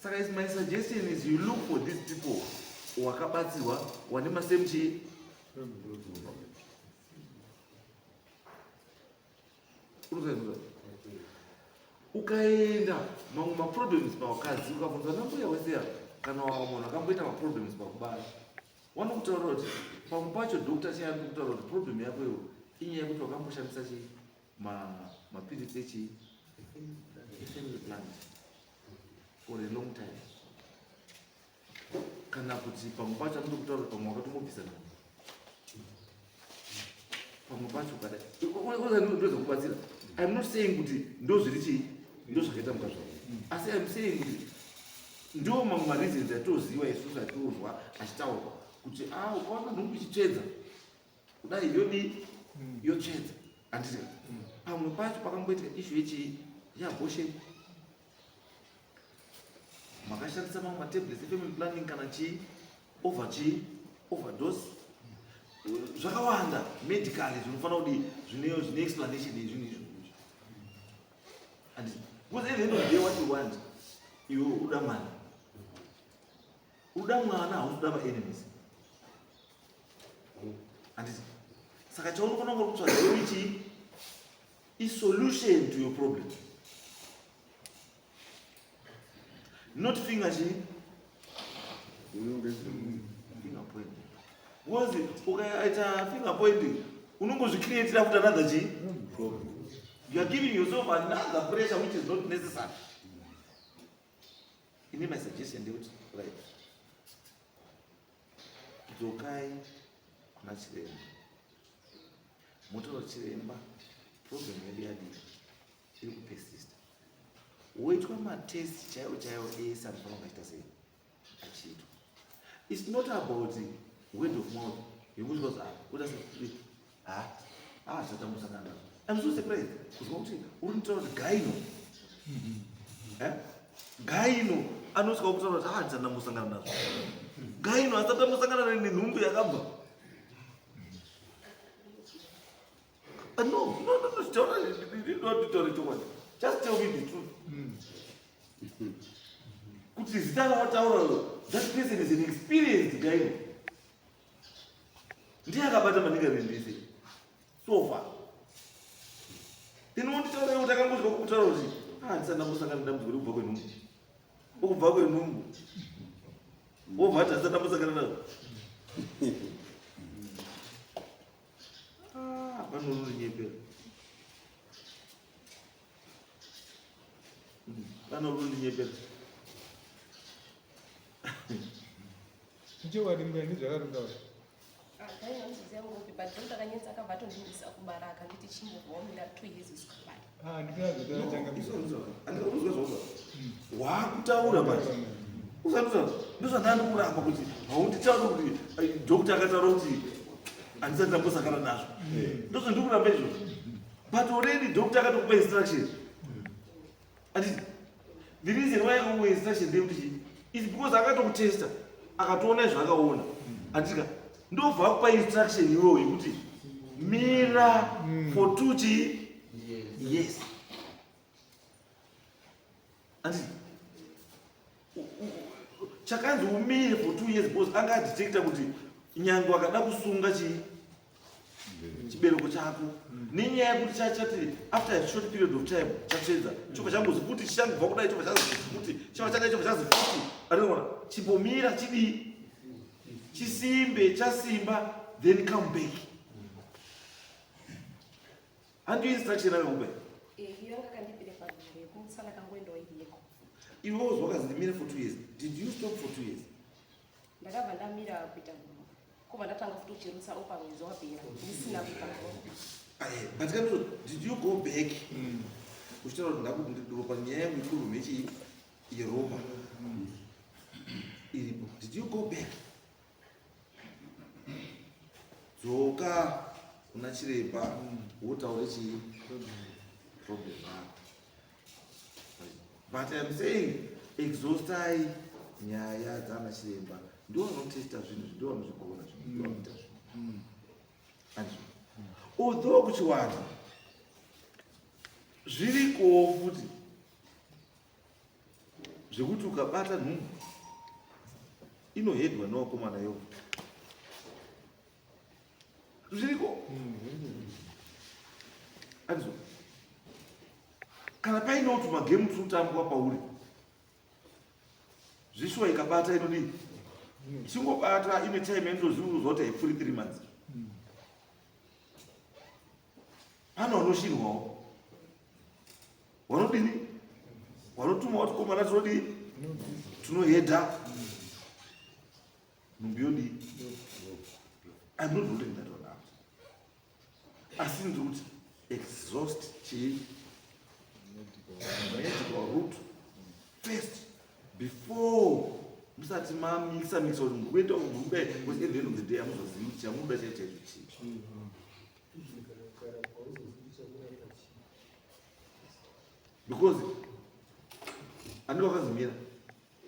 Saka is my suggestion is you look for these people wakabatsirwa wane masame chii ukaenda mamwe maproblems pavakadzi ukabvunza nambuya weseya kana munhu akamboita maproblems pakubara wanokutaurira kuti pamwe pacho doctor chayari kutaura kuti problem yako iwo inyaya yekuti wakamboshandisa chii mapiritsi echii efamily plan for a long time, kana kuti pamwe pacho anotokutaura kuti pamwe wakatombobvisa nhumbu, pamwe pacho kada ndozvekubatsira. I'm not saying kuti ndo zviri chii, ndo zvakaita mukadzi wako, asi I'm saying kuti ndo mamwe mareasons atoziva isusu atozwa achitaurwa kuti a ukaona nhumbu ichitsvedza kudai yodii, yotsvedza, handiti? Pamwe pacho pakamboitika issue yechii, yeabortion, makashandisa mamwe matablets efamily planning kana chii, over chii, overdose, zvakawanda medically zvinofanira kudi zvine explanation yezvinhu izvo. And because at the end of the day what you want iwe, uda mwana, uda mwana, hausi kuda maenemies, handiti? Saka chaunofanira kunge kutsvaga iwe chii isolution to your problem, not finger chii, finger pointing, because ukaita finger pointing unongozvicreatira futi another chii, you are giving yourself another pressure which is not necessary. Ini my suggestion ndekuti right, dzokai kuna chiremba, motaura, "Chiremba, problem yedu yadii, iri kupersista." Woitwa matest chaiwo chaiwo ese anofanira kunge achiita sei, achiitwa. It's not about word of mouth yekuti uta ha ah zvatambusangana nazvo. I'm so surprised kuzwa kuti uri kutaura kuti gyno, eh? Gyno anosvika kutaura kuti ah ndisandambosangana nazvo. Gyno asati ambosangana nenhumbu yakabva. Ah, no, no, no, no, taura, taura chokwadi. Just tell me the truth. Kuti zita rawataura, that person is an experienced guy. Ndiye akabata maningi arendese. So far. Then wonditaura kuti akangozwa kutaura kuti ah ndisandambosangana nedambudziko rekubva kwenhumbu. Ukubva kwenhumbu. Wobva ati asandambosangana nazvo. Ah, vanononyepera. Vanononyepera. Ichokwadi mbuya, ndizvakarondaura. Ndainonziziva ngopi, but Dr Kanyenzi akabva atondindisa kubara akanditi chimbovomira 2 years usikabari. Ah, ndinoazotanga. Unozwa waakutaura manje, usandiza ndozvandandi kuramba kuti haunditauri kuti doctor akataura kuti handisati ndambosangana nazvo. Ndozvandiri kuramba izvozvo, but already doctor akatokupa instruction, anditi? The reason why akakupa instruction ndeyekuti chii? Is because akatokutesta akatoona izvaakaona, anditika? Ndobva akupa instruction iwewo yekuti mira for two chii yes, anditi? Chakanzi umire for 2 years because anga adetecta kuti nyange akada kusunga chii chibereko chako nenyaya yekuti chachati after a short period of time chatsvedza, chobva changozi futi, chichangobva kudai chobva chazi futi, chobva chadai chobva chazi futi. Andinoona chimbomira chidii, chisimbe, chasimba then come back. Handiyo instruction akakupa? Iyo anga kandipire panzvimbo yekumusana kangoendawo iriyeko. Iwe wozwa wakazi ndimire for 2 years. Did you stop for 2 years? Ndakabva ndamira kuita nhumbu, kobva ndatanga futi kucherutsa opa mwedzi wapera ndisina kuita nhumbu. Aye, but kana did you go back uchitaura kuti ndakuropa nyaya yangu iproblem yechii yeropa iripo? Did you go back? Dzoka kuna chiremba wotaure chii problem yako. But I'm saying exhaustai nyaya dzana chiremba, ndo vanotesta zvinhu, ndo vanozvigona zvinhu, ndo vanoita zvinhu. Andizvo? Although kuchiwanhu zvirikowo futi zvekuti ukabata nhumbu inohedwa nevakomana yo, zviriko. Andizvo? Kana paine kuti magemu tinotambwa pauri, zvishuwa ikabata inodii? Chingobata ine time yandoziuza kuti haipfuuri 3 months. Pane vanoshinwawo, vanodini, vanotuma vati komana tinodii, tinohedha nhumbu yodii. I'm not ruling that one out, asi ndiri kuti exhaust chii medical route first before musati mamisa misa kuti muri kuenda muri kudai, because at the end of the day hamuzozivi kuti chamunoda chaicho chaicho chii. Because andiko wakazimira,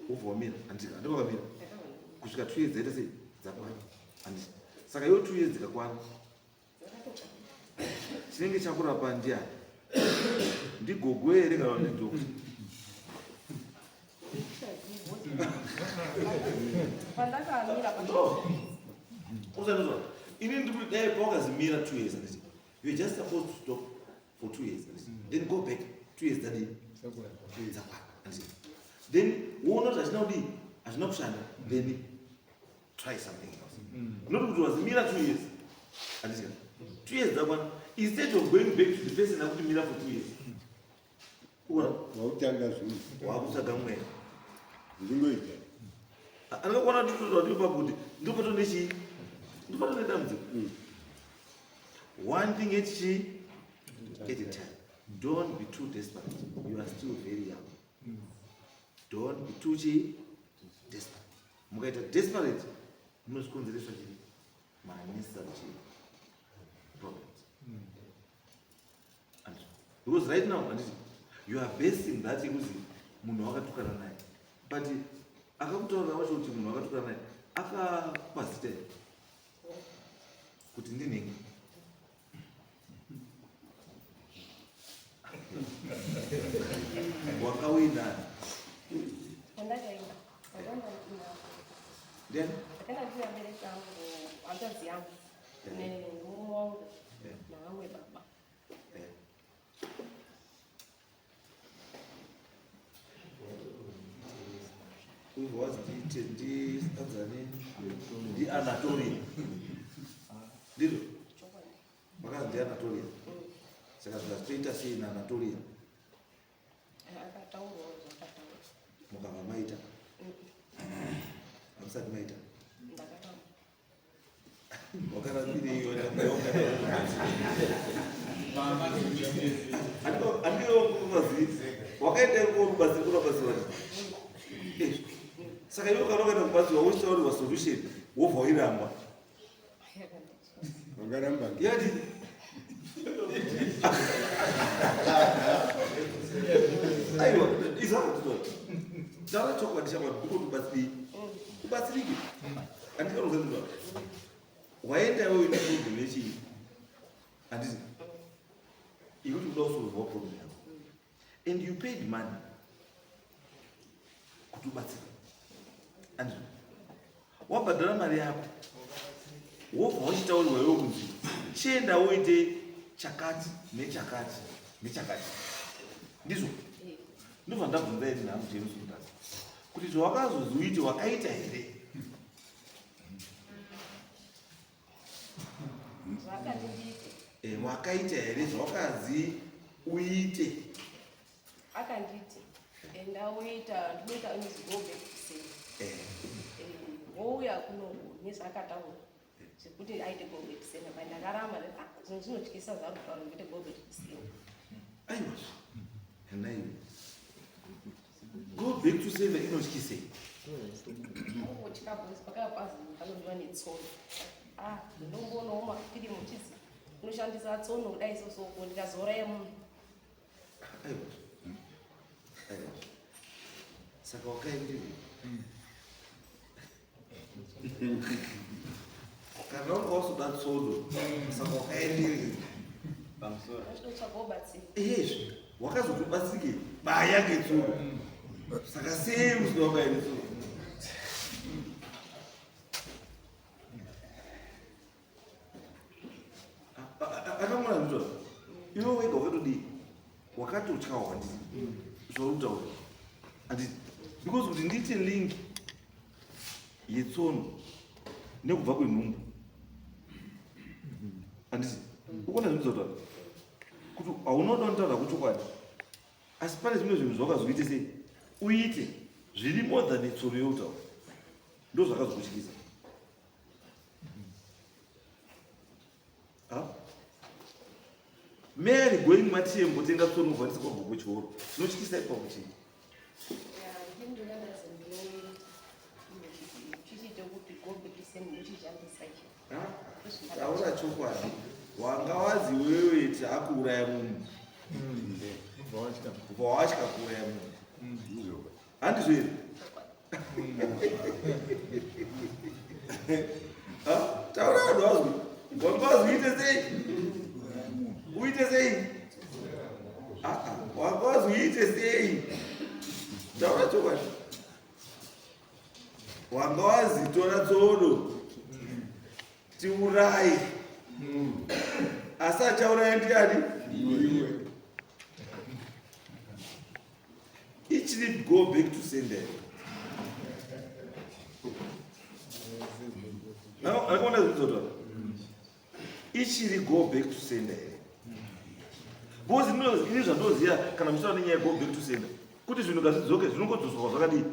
wobva wamira, andika andiko wakamira kusvika 2 years dzaita sei, dzakwana, handiti? Saka iwo 2 years dzikakwana, chinenge chakurapa ndiani? Ndigogo here kana kuti ndidoctor? Pandakamira pa No, usanozwa ini ndiri kuti dai pawakazimira 2 years, handiti you're just supposed to stop for 2 years, handiti? Then go back 2 years dzadii, dzakwana, handiti? Then woona kuti hazvina kudii, hazvina kushanda, then try something else. Not kuti wazimira 2 years, handiti? 2 years dzakwana, instead of going back to the person akuti mira for 2 years, uona Wautanga zvinhu. Wakutsvaga mweya. Ndingoita. Andikakuona tutoa kuti ndopato nechii, ndopato nedambudziko. One thing at chi at a time. Don't be too desperate. You are still very young. Don't be too chi desperate. Mukaita desperate munozvikonzereswa chii maunnecessary chii problems. Because right now, handiti you are basing that yekuzi munhu wakatukana naye, but akakutaurira wacho kuti munhu wakatukana naye akakupa zita here kuti ndinhingi? Wakawinani? Pandakaenda, ndakaenda ndina Ndiani? Ndakaenda ndina vabereki angu, hanzvadzi yangu nemurume wangu navamwe baba. Uyu wazi ndianzani? Ndianatoria, ndizvo? Chokwadi. Makanzi ndianatoria, saka zvikazitoita sei naanatoria? Akataurawo zvakataura. Mukabva maita? Hamusati maita? Ndakaramba. Wakarambirei? Andiokazi wakaita kubatsira, kunabatsirwa. Saka iwe kana wakaenda kubatsirwa, wochitaurirwa solution, wobva wairamba. Wakaramba. Yati aiwa, izvakuti taura chokwadi chamwari, ndikuti ubatsirei, ubatsirike. Andikanozaizva waenda iwe uine problem yechii, handiti? Ikuti kuda kusolva problem yako, and you paid money kuti ubatsire, andizvo? Wabhadhara mari yako, wobva wachitaurirwa iwe kunzi chienda uite chakati nechakati nechakati, ndizvo? Ndobva ndabvunza ini nhamu James Mutasa kuti zvawakazozi uite wakaita here? Zvakati ndiite. Wakaita here zvawakazi uite? Akanditi Ndaoita ndinoita inonzi go back to sender. Wouya kuno nezvaakataura zvekuti aite go back to sender, but ndakaramba ndati, ah, zvinhu zvinotyisa zvaari kutaura zvekuti go back to sender. Aiwa, hanaiwe, go back to sender inotyisei? Kungotya boys, pakava panodiwa netsono. Ah, ndinomboonawo mafirimu uchizi unoshandisa tsono kudai sosoko, ndikazouraya munhu. Aiwa, aiwa, saka wakaendirei? Kana wanga wasoda tsono, saka wakaendirei? Pamusoro. Achitotsvagawo batsiro. Iyezvi wakazotobatsirike baya ngetsono, saka sei usina wabaya netsono? Akamona zvizvo, iwe wega wakatodii? Wakatotyawo, handiti? Zvauri kutaura, handiti? Because kuti ndiite link yetsono nekubva kwenhumbu, handiti? Ukona zvinhu zvotaura kuti haunoda kutaura kuchokwadi, asi pane zvimwe zvinhu zvawakazoite sei uite zviri more than tsono yekutaura, ndo zvakazokutyisa. Ha? Mary going Matembo, tenga tsono uvharisa kwagogo chikoro, chinotyisa ipapo chii? Chichiite kuti go back to sender uchishandisa chi. Ha? Taura chokwadi, wanga wazi wewe taakuuraya munhu, ubva watya kuuraya munhu, handizvo here? Ha? Taura vanhu vazwi. Wanga wazi uite sei? Uite sei? Ah, ah, wanga wazi uite sei? Taura chokwadi, wanga wazi tora tsono tiuraye, asi achauraya ndiani? Ichiri go back to sender. Akaona zvinozotaura, ichiri go back to sender here? Because ini zvandoziva, kana muchitaura nenyaya go back to sender, kuti zvinhu ngazvidzoke, zvinongodzoswa kwazvakadii,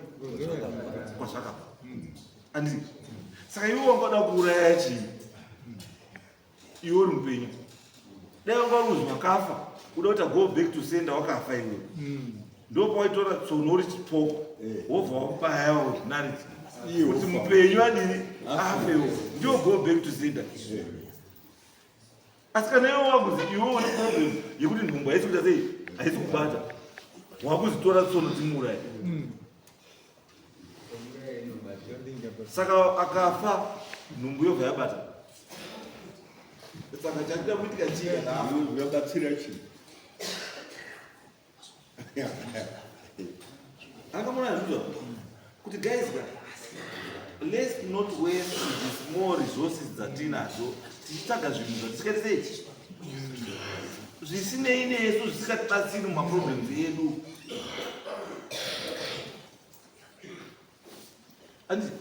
kwazvakabva, andii? Saka iwe wangada kuuraya chii iwe uri mupenyu? Dai wanga uri uzi wakafa, uda kuita go back to sender wakafa iwe, ndopawaitora tsono uri chipoko, wobva wabaya ordinarity kuti mupenyu adini, afewo. Ndio go back to sender. Asi kana iwe wakuzi iwe une problem yekuti nhumbu haisi kuita sei, haisi kubata, wakuzitora tsono timuurayi, saka akafa nhumbu yobva yabata. Saka chakuda kuitika chii kana afa? Uyabatsira chii? Akamona zvizvo kuti guys ka, let's not waste the small resources dzatinadzo tichitsvaga zvinhu zvatisikaiti sei, zvisinei nesu, zvisingatibatsiri mumaproblems edu. Anditi?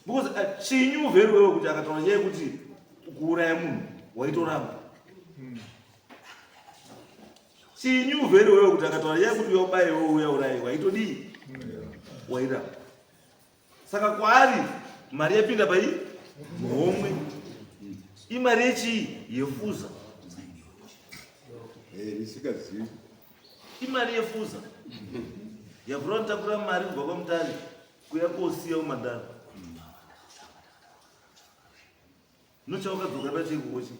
Because she knew very well kuti akataura nyaya yekuti kuuraya munhu, waitoramba. She knew very well kuti akataura nyaya yekuti uya ubayiwe, uya urayi, waitodii? Wairamba. Saka kwaari mari yapinda pai muhomwe, imari yechii? Yefuza. Isingazivi. Imari yefuza yavhura kutakura mari kubva kwaMutare kuya kosiya kuMandara. Nochawakadzoka pachikukochi.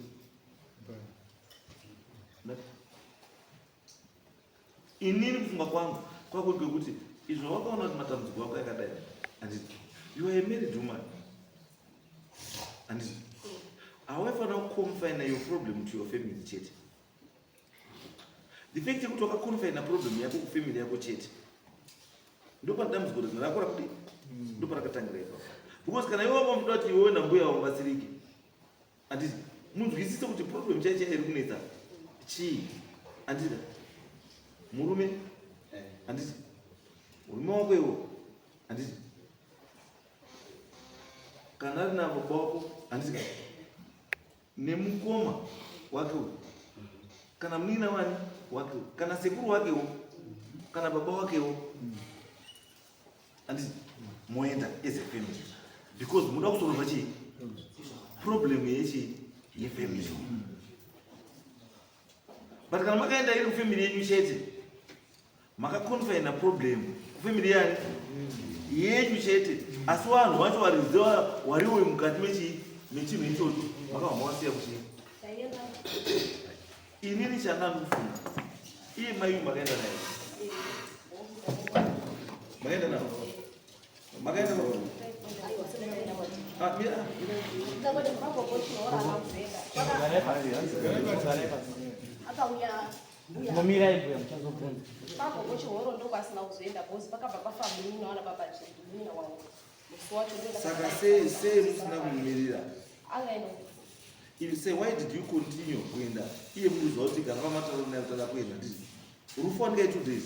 Inini kufunga kwangu kwakuri kwekuti izvo wakaona kuti matambudziko ako yakadai, handiti? You are a married woman, handiti? Hawaifanira kuconfine your problem to your family chete. The fact yekuti wakaconfina problem yako kufamily yako chete, ndopane dambudziko rizina rako rakudi, ndoparakatangira ipapo. Because kana iwe wanga muchida kuti iwewe nambuya wamubatsirike, handiti? Munzwisise kuti problem chai chai iri kunetsa chii, handiti? Murume, handiti? Murume wako iwo, handiti? Kana ari nababa wako, handiti? Nemukoma wake uyu, kana munin'ina wani wake uyu, kana sekuru wakewo. Kana baba wakewo. Anditi moenda as a family. Because muda kusolva chii? Problem yechi yefamily. But kana makaenda iri kufamily yenyu chete, makaconfina problem kufamily yani yenyu chete, asi vanhu vacho variziva wariwe mukati mechi mechinhu ichocho makabva mawasiya kuchii. Taienda. Inini chandandikufunga, iye mai uyu makaenda naye, makaenda navo, makaenda navo. Ah, mira, mira. Akauya mbuya. Momirai mbuya, muchazobvunza. Pagogo Chihoro ndokwasina kuzoenda bhozi, pakabva pafa munin'ina wana baba Chedu, munin'ina wavo musi wacho. Saka sei sei musina kumumirira? Angaenda. You say, why did you continue kuenda iye muruziva kuti kana vamataura naye kuti ada kuenda? Ndizvo rufu wandikai 2 days.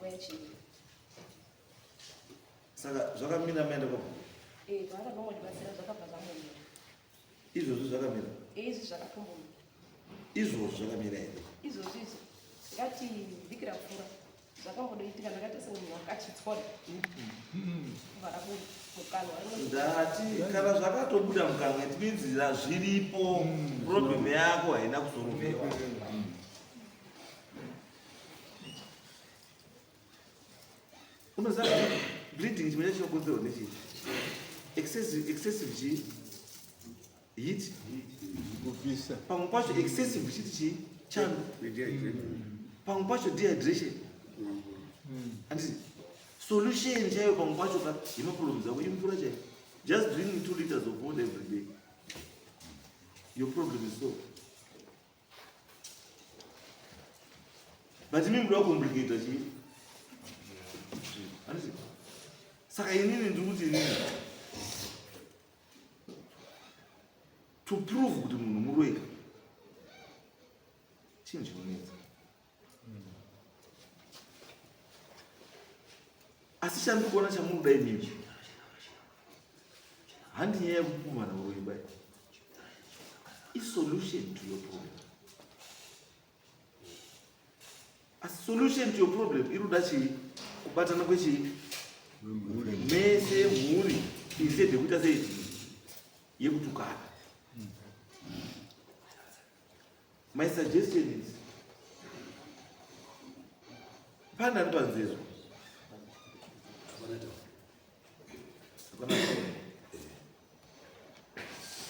Wechii. Saka zvakamira maenda kwa Vaakatombondibatsira, zvakabva zvambomira. Izvozvo zvakamira? Izvi zvakatombomira. Izvozvo zvakamira here? Izvozvo izvi ngati vhiki rapfuura zvakambodoitika, ndakaita semunhu wakachitswada kubva rabuda mukanwa. Ndati kana zvakatobuda mukanwa, it means zviripo. Problem yako haina kusolvewa. Unoziva bleeding chimwe chacho chinokonzerwa nechii? Excessive chii? Heat. Kupisa. Pamwe pacho excessive chiti chii? Chando. Pamwe pacho dehydration. Handiti solution chaiyo pamwe pacho ka yemaproblems ako imvura chaiyo? Just drink 2 liters of water every day, your problem is solved. But imi muda kucomplicata chii? Handiti saka inini ndiri kuti, inini to prove kuti munhu muroika chinhu chinonetsa, asi chandiri kuona chamunoda imimi handi nyaya yekupumhana uroyi bai, isolution to your problem. Asi solution to your problem iri kuda chii? Kubatana kwechii? Mese mhuri, instead yekuita sei? Yekutukana. My suggestion is, pane ari panzezo? Hapana taura.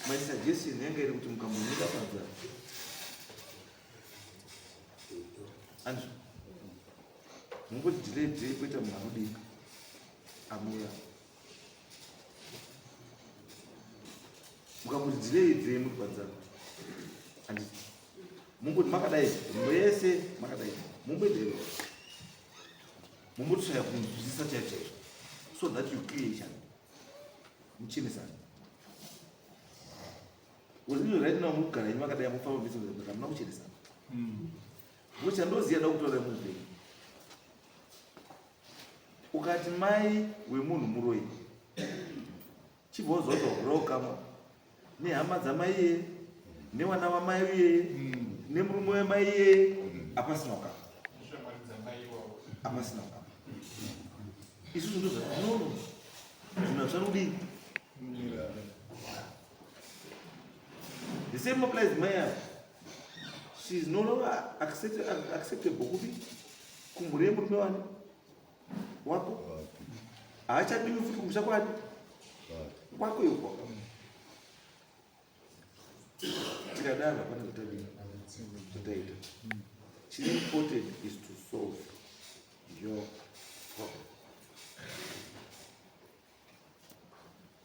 My suggestion yanga iri kuti mukambomira panze andizvo, mungoti delay delay kuita munhu anodii anouya. Mukamboti delay delay muri panze, handiti mungoti makadai mese makadai, mumboenderera mumbotsvaya kunzwisisa chaizvo chaizvo, so that you clear each other, muchinesana. Because right now mukugara henyu makadai, mufamba mese, but hamuna kuchenesana. Because chandoziva da kutaura muupenyu, ukati mai wemunhu muroyi, chibva wazwa kuti wagura ukama nehama dzamai iyeye, nevana vamai iyeye, nemurume wemai iyeye, hapasina ukama, hapasina ukama. Isusu ndo zvatinono zvinhu hazvisani kudii. The same applies mai ava. She is no longer acceptable kupi? Kumhuri yemurume wani wako. Haachadiwi futi kumusha kwani kwako iko. Tikadaro hapana zvatadii zvataita. Chiri important is to solve your problem,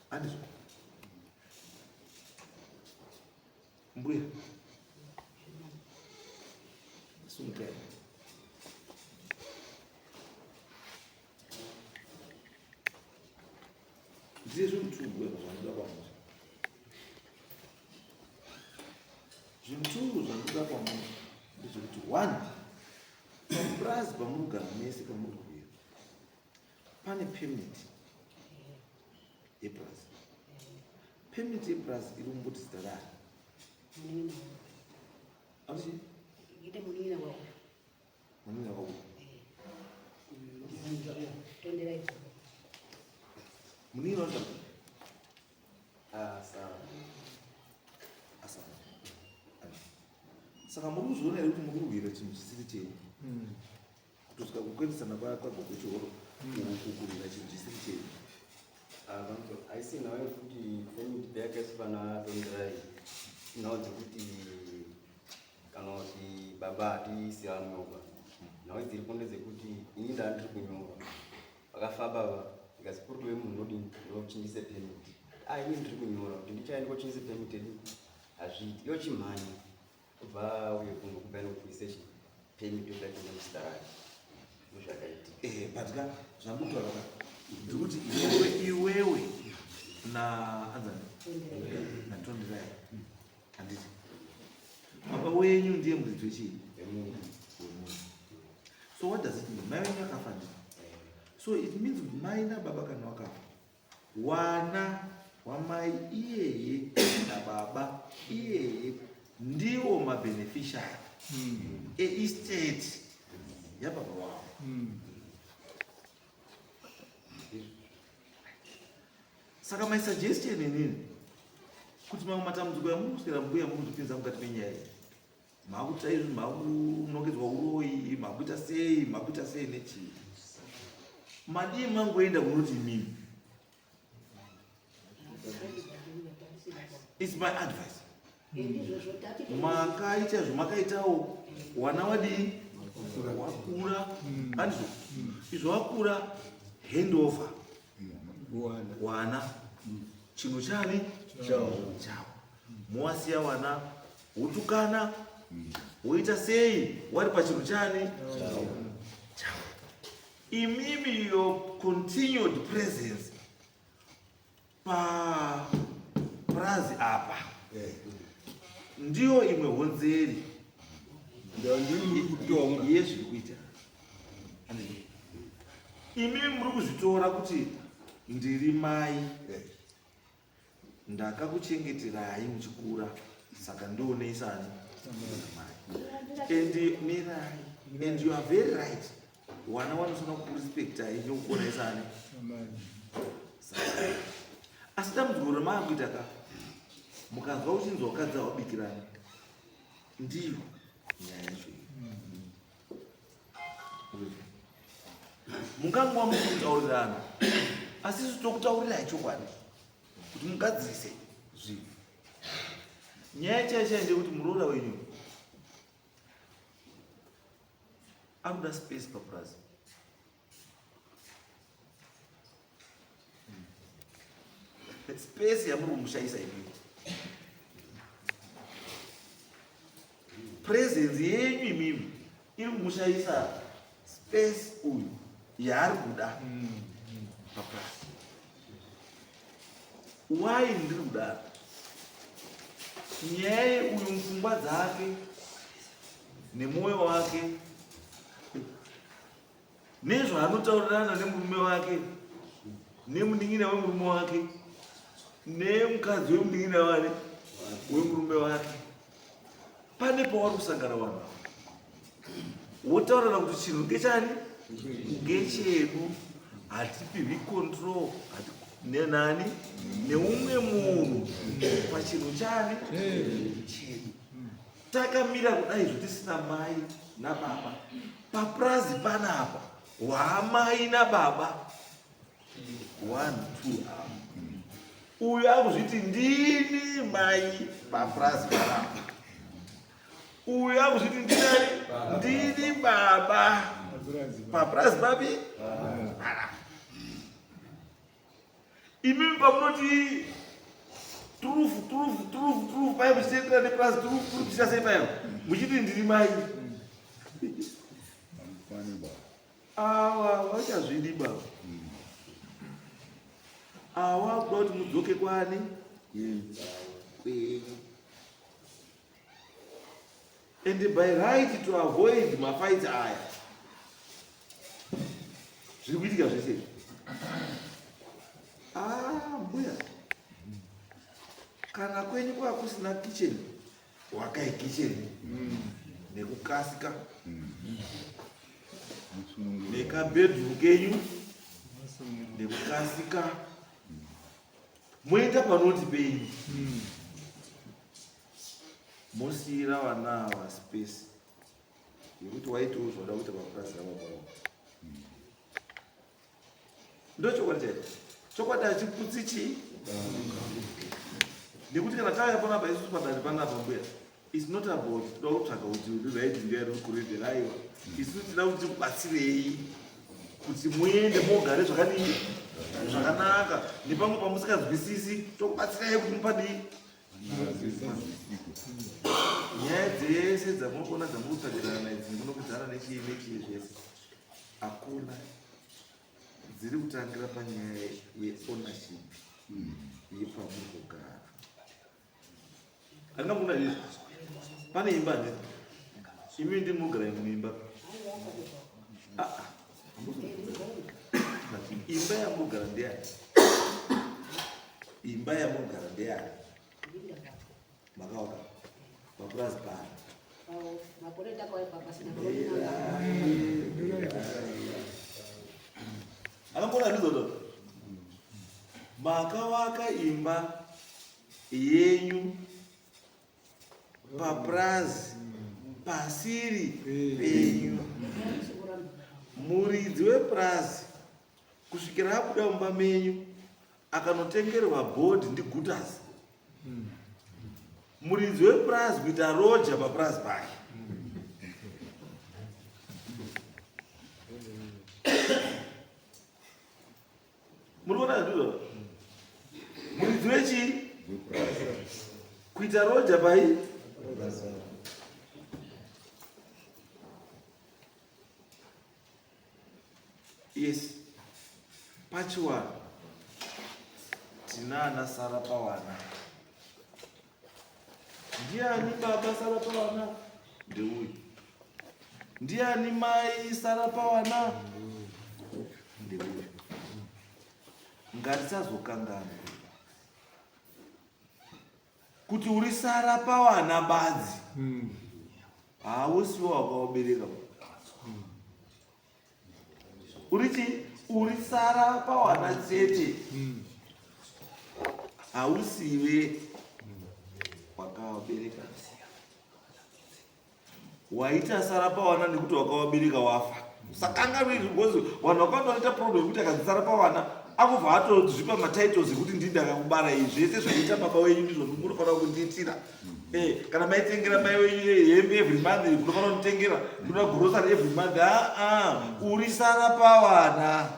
handizvo mbuya? Sumukai. Ndine zvinhu two, mbuya, zvandoda kwamuri. Zvinhu two zvandoda kwamuri ndezvekuti, one, papurazi pamuri kugara mese, pamuri kuuya, pane permit yepurazi. Permit yepurazi iri kumboti zita rari? Munin'ina. Auchi? Ite munin'ina wauyu. Munin'ina wacho Asara. Asara. Saka muri kuzviona here kuti muri kurwira chinhu chisiri chenyu? Kutosvika kukwendesana kwagogo chihoro, kurwira chinhu chisiri chenyu. Haisi nhau yekuti permit payakaiswa pana Tonderai, inhau dzekuti kana kuti baba hatisi anyorwa. Nhau dziripo ndedzekuti ini ndaa ndiri kunyorwa, vakafa baba, ndikazi kuri kuve munhu ndodini, ndochinjise permit. Ah, ini ndiri kunyora kuti ndichaenda kochinjise permit yedu, hazviiti. Iyo chimhanya kubva uye kuno kubva inokuise chi permit yoda kuenda muzita rake, ndozvakaitika. Eh, but ka zvandikutaura ka ndikuti iwewe iwewe na anzani naTonderai, handiti baba wenyu ndiye muridzi wechii? Wemunhu. Wemunhu. So what does it mean? Mai venyu akafa, handiti? So it means kuti mai nababa kana wakafa, wana wamai iyeye nababa iyeye ndiwo mabeneficiary eestate yababa wavo. Saka my suggestion inini kuti mamwe matambudziko yamunoswera mbuya mukuzvipinza mukati menyaya iyi, makuita izvi, makunongedzwa uroyi, makuita sei, makuita sei nechii, madii mangoenda kunoti imimi, it's my advice, Ndizvozvo tati. Makaita zvamakaitawo, wana wadii, wakura, handizvo? Izvo wakura, handover. Wana. Wana chinhu chani? Chavo. Chavo. Mowasiya wana wotukana, woita sei, wari pachinhu chani? Chavo. Imimi, your continued presence papurazi apa ndiyo imwe honzeri. Ndandiri muri kutonga. Yezviri kuita. Handiti? Imimi muri kuzvitora kuti ndiri mai, ndakakuchengeterai muchikura, saka ndionei sani mai. And mirai, and you are very right, wana wanofanira kukurespectai nekukuonai sani. Asi dambudziko ramaakuita ka, mukanzwa uchinzwa wakadzi awabikirana, ndiyo nyaya yacho iyi. Mungangova musi kutaurirana, asi isu tokutaurirai chokwadi kuti mugadzirise zvinhu. Nyaya chaiyo chaiyo ndeyekuti muroora wenyu anoda space papurazi. Space yamuri kumushaisa imimi, presence yenyu imimi iri kumushaisa space uyu yaari kuda papurazi. Why ndiri kudaro? Nyaya yeuyu mupfungwa dzake nemwoyo wake nezvaanotaurirana nemurume wake nemunin'ina wemurume wake nemukadzi wemunin'ina wake wemurume wake, pane pavari kusangana vanhu ava, wotaurana kuti chinhu ngechani? Ngechedu. Hatipihwi control nenani neumwe munhu pachinhu chani? Chedu. Takamira kudai izvo tisina mai nababa papurazi panapa, hwamai nababa one two ava, uyu akuzviti ndini mai papurazi panapa, uyu akuzviti ndinani? Ndini baba papurazi papi panapa. Imimi pamunoti turufu turufu turufu turufu pai muchitendera nepurazi, turufu turufu muchiita sei payo muchiti ndiri mai, awa vachazvidi baba awa kuda kuti mudzoke kwani? Kwenyu. And by right, to avoid mafights aya zviri kuitika zvese izvi, ah, mbuya, kana kwenyu kwava kusina kitchen, wakai kitchen nekukasika, nekabedroom kenyu nekukasika. Moita panoti penyu. Mosiira vana ava space yekuti waitiwo zvauda kuita papurazi rababa vako. Ndochokwadi chaicho. Chokwadi hachiputsi chii? Nekuti kana tauya panapa isusu padare panapa mbuya It's not about toda kutsvaga kuti uri right ndiye ari kukurevera aiwa. Isu tinoda kuti tikubatsirei kuti muende mogare zvakadii zvakanaka nepamwe pamusinganzwisisi tokubatsirai kuti mupadii nyaya dzese dzamuri kuona dzamuri kutsvagirana idzi nekunokudzana nechii nechii zvese hakuna dziri kutangira panyaya yeownership yepamuri kugara Handina kuona izvi. Pane imba handiti? Imi ndi munogara muimba. Ah, ah. Imba yamunogara ndeyani? Imba yamunogara ndeyani? Makawaka. Mapurazi pano. Anongona ndizvo. Makawaka imba yenyu papurazi pasiri penyu. Muridzi wepurazi kusvikira abuda mumba menyu akanotengerwa bhodhi ndiGutas. Muridzi wepurazi kuita roja papurazi pake. Muri kuona zvandizvo? Muridzi wechii? Kuita roja pai? Yes. Pachiwana. Tina ana Sara pawana. Ndiani baba Sara pawana? Ndeuyu. Ndiani mai Sara pawana? Ndeuyu. Ngatisazokanganwa kuti uri Sara pawana badzi. Hausiwo wakawabereka. Uri chii? Uri sara pawana chete. Hausiwe wakawabereka. Waita sara pawana nekuti wakawabereka wafa. Usakanganwe izvi because vanhu vakawanda vanoita problem yekuti akanzi sara pawana akubva atozvipa matitles ekuti ndini ndakakubara izvi zvese zvaiita baba wenyu ndizvo munofanira kundiitira. Eh, kana maitengera mai wenyu eh, hembe every month munofanira kunditengera ndoda grocery every month aa ah, uri sara pawana.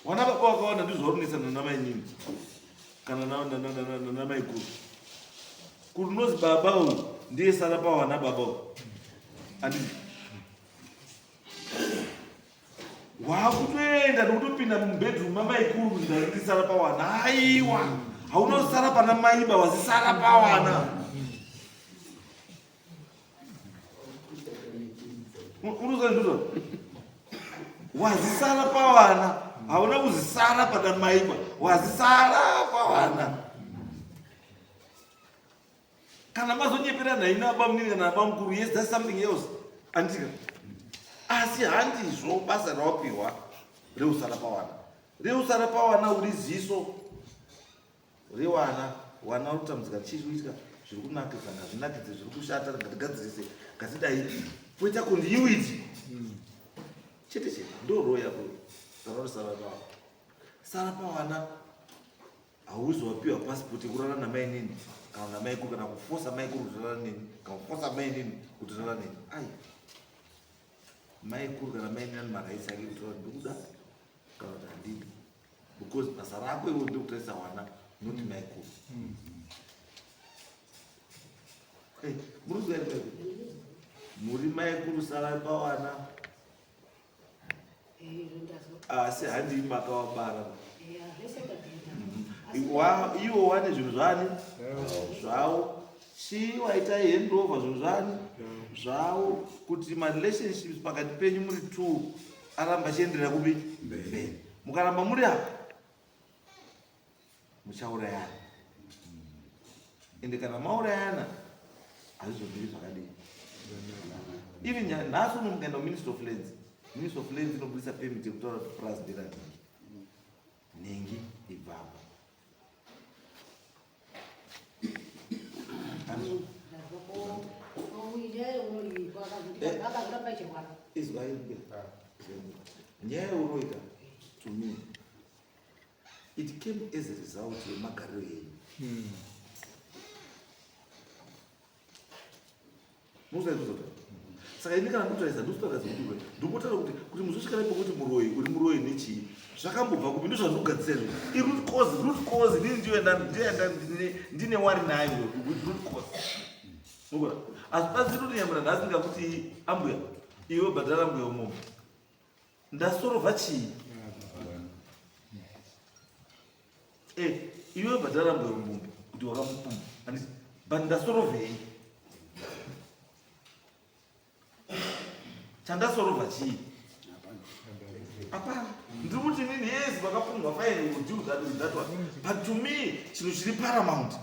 Wana baba wakawana ndizvo varunesana namainini kana namaikuru kuti unozi baba uyu ndiye sara pawana baba uyu andii wakutoenda nokutopinda mubedroom mamaikuru kuti ndandisara pawana aiwa haunosara pana maiba wazisara pawana unozandizvo wazisara pawana hauna kuzisara pana maiba wazisara pawana Kana mazonyeperana ina bamunini kana bamukuru, yes, that's something else. Andika. Asi handizvo basa rawapiwa reusara pawana. Reusara pawana uri ziso rewana, wana uri kutambudzika chii chiri kuitika, zviri kunakidza ngazvinakidze, zviri kushata ngatigadzirise, ngatidai. Poita continuity. Chete chete ndo role yako. Sara pawana. Sara pawana. Hauzi wapiwa passport yekurara namainini kana namaikuru kana kufosa maikuru kuti rara neni kana kufosa mainini kuti rara neni. Ai. Maikuru kana mainini ane marights ake kuti rara ndikuda kana kuti handidi. Because basa rako iwe ndekutarisa wana not maikuru. Hey, muri kuzwa here maikuru? Muri maikuru sarai pawana. Asi handii makawabara. Iwo wane zvinhu zvani zvawo chii waita handover zvinhu zvani zvawo kuti marelationships pakati penyu muri two aramba achienderera kupi mberi. Mukaramba muri apa muchaurayana ende kana maurayana hazvizobviri zvakadii. Even nhasi uno mukaenda kuministry of lands Ministry of Lands inobudisa permit yekutaura kuti purazi nderanhingi. Nhingi ibvapo. Izwai nyaya yeuroyi ka to me it came as a result yemagariro enyu. Musaizvozvo. Saka ini kana ndotarisa ndototaridza kuti uri ndikutotaura kuti kuti muzosvika nepo kuti muroyi uri muroyi nechii zvakambobva kupi ndozvandikugadzisa izvo iroot cause root cause inini ndiyo ndine ndine wari nayo root cause mukona asi bazi rinonyamura nhasi ndingakuti ambuya iwe bhadhara ambuya umomo ndasorovha chii eh, iwe bhadhara ambuya umomo kuti wakamupumba anditi but ndasorovhei chandasorovha chii hapana ndiri kuti inini yes vakapumwa fine will deal that with that one but to me chinhu chiri paramount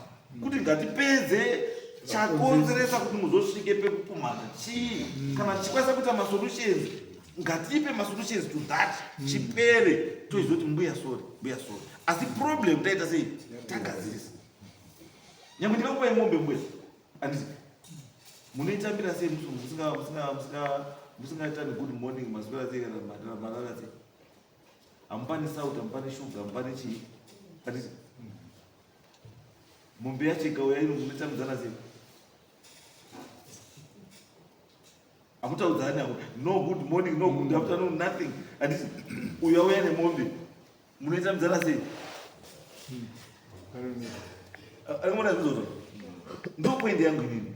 kuti ngatipedze chakonzeresa kuti muzosvike pekupumhana chii kana tichikwanisa kuita masolutions ngatipe masolutions to that chipere toizoti mbuya sorry mbuya sorry asi problem taita sei tagadzirisa nyangwe ndikakupai mombe mbuya anditi munoitambira sei musingaitani good morning maswera sei kana marara sei hamupani sauti hamupani shuga hamupani chii anditi mombe yacho ikauya ino munotambidzana sei hamutaudzani ako no good morning no good afternoon nothing anditi uyo auya nemombe munoitambidzana sei arimona zvizvozvo ndo point yangu inini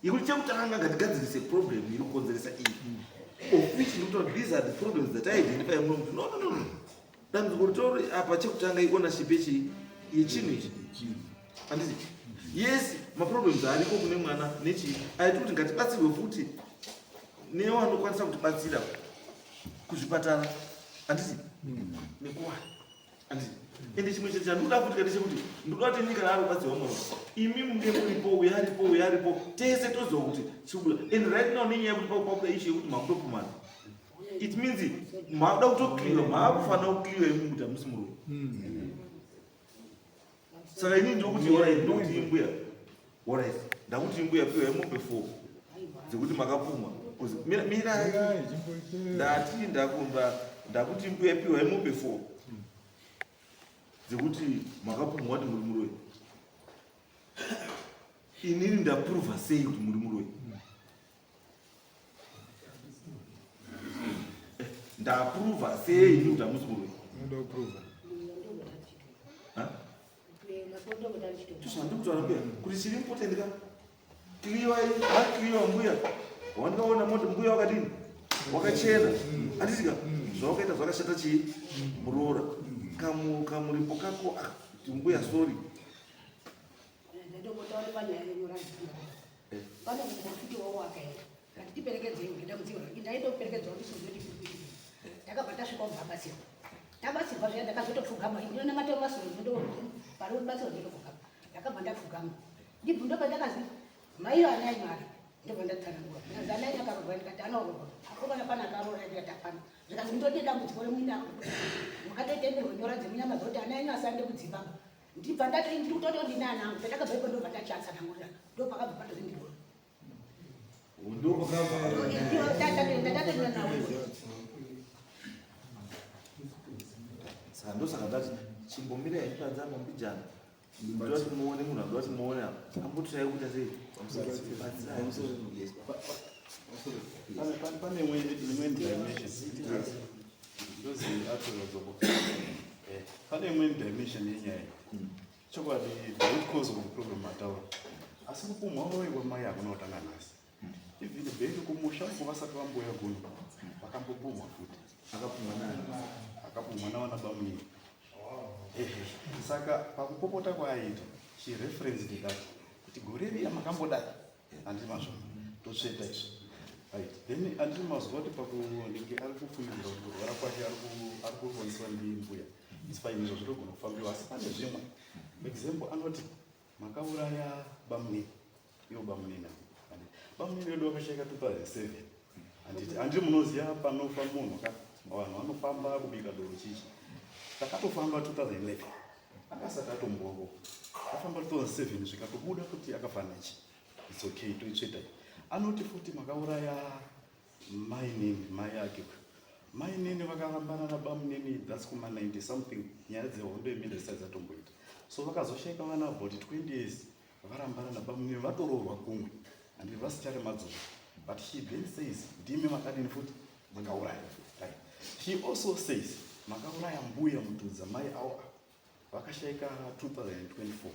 yekuti chekutanga ngatigadzirise problem iri kukonzeresa iyi of which ndikuti these are the problems that I identify muno kuti no no no no dambudziko ritori apa chekutanga iownership yechii yechinhu ichi handiti yes maproblems ariko kune mwana nechii aiti kuti ngatibatsirwe futi newanokwanisa kutibatsira kuzvipatara handiti nekuwana handiti ende chimwe chinhu chandikuda futi kati chekuti ndikuda kuti nyika naari kubatsirwa mwana imi munge muripo uyo aripo uyo aripo tese toziva kuti chikubuda and right now nenyaya yekuti pakupabuda issue yekuti makutopumana it means makuda kutoclear maakufanira kuclear imi kuti hamusi murume saka inini ndokuti alright ndokuti imbuya alright ndakuti imbuya piwa yemombe 4 dzekuti makapumwa mirai ndati ndakumba ndakuti imbuya piwa yemombe 4 dzekuti makapumwa kuti muri muroyi inini ndaprova sei kuti muri muroyi ndaprova sei ini kuti hamusi muroyi ndozvandikutaura mbuya kuti chiri important ka clear aclear mbuya wandikaona moti mbuya wakadini wakachena anditika zvawakaita zvakashata chii muroora kamuripo kako ah, mbuya sorry Ndombotaura panyaya yenyorazi. Pane muprofiti wavo akaenda. Kati tiperekedzei nedambudziko rake. Ndaitoperekedzwa kuti sizoti Takabva tasvika kubva abatsirwa. Tabatsirwa zviya ndakazotopfugama. Ndinonamata masoro ndo pari kubatsirwa ndotopfugama. Ndakabva ndapfugama. Ndibva ndobva ndakazi maiyo anai mari. Ndobva ndatsanangura. Ndikazi anai akaroorwa ndikati anoroorwa. Akomana pana akaroora ndikati hapana. Zvikanzi ndode dambudziko remuina makatotenderwa nyora dzemunyama dzoti ana enyu asaende kudzimba. Ndibva ndati ndiri kutoti ndine ana angu. Pandakabva ipo ndobva ndachatsanangurira. Ndopakabva patozi ndiro. Ndopakabva. Ndatoenda nawo. Saka ndosaka ndati chimbomira henyu panze apa mbijana. Ndoda kuti muone munhu anoda kuti muone apa. Ambotirai kuita sei? Batsirai. Yes. Pane imweni dimension ndozi atorodzobo pane imweni dimension yenyaya iyi chokwadi the root cause of the problem mataura asi kupumhwa uroyi kwamai hakuna kutanga nhasi even bheki kumusha uko vasati vamboya kuno vakambopumhwa futi Akapumwa nani? akapumhwa navana bamunini ehe saka pakupopota kwaaita she referenced that kuti gore riya makambodai handiti mazvona totsveta izvi right then handiti mazwa kuti pakunenge ari kufungidzira kuti kurwara kwake ari kurwariswa ndimbuya its fine izvo zvinogona kufambiwa asi pane zvimwe example anoti makauraya bamunini ivo bamunini bamunini vedu vakashaika 2007 Handiti handiti munoziva panofa munhu ka vanhu vanofamba kubika doro chichi. Takatofamba 2011 akasati atomboko. Tafamba 2007 zvikatobuda kuti akafa nechi. It's okay toitsveta. Anoti futi makauraya mainini mai ake. Mainini vakarambana nabamunini that's kuma 90 something nyaya dzehondo yeminda dzisati dzatomboita. So vakazoshaika vana about 20 years varambana nabamunini vatoroorwa kumwe and vasichari madzoka. But she then says ndimi makadini futi makauraya. Right. She also says makauraya mbuya Mutudza mai avo vakashaika 2024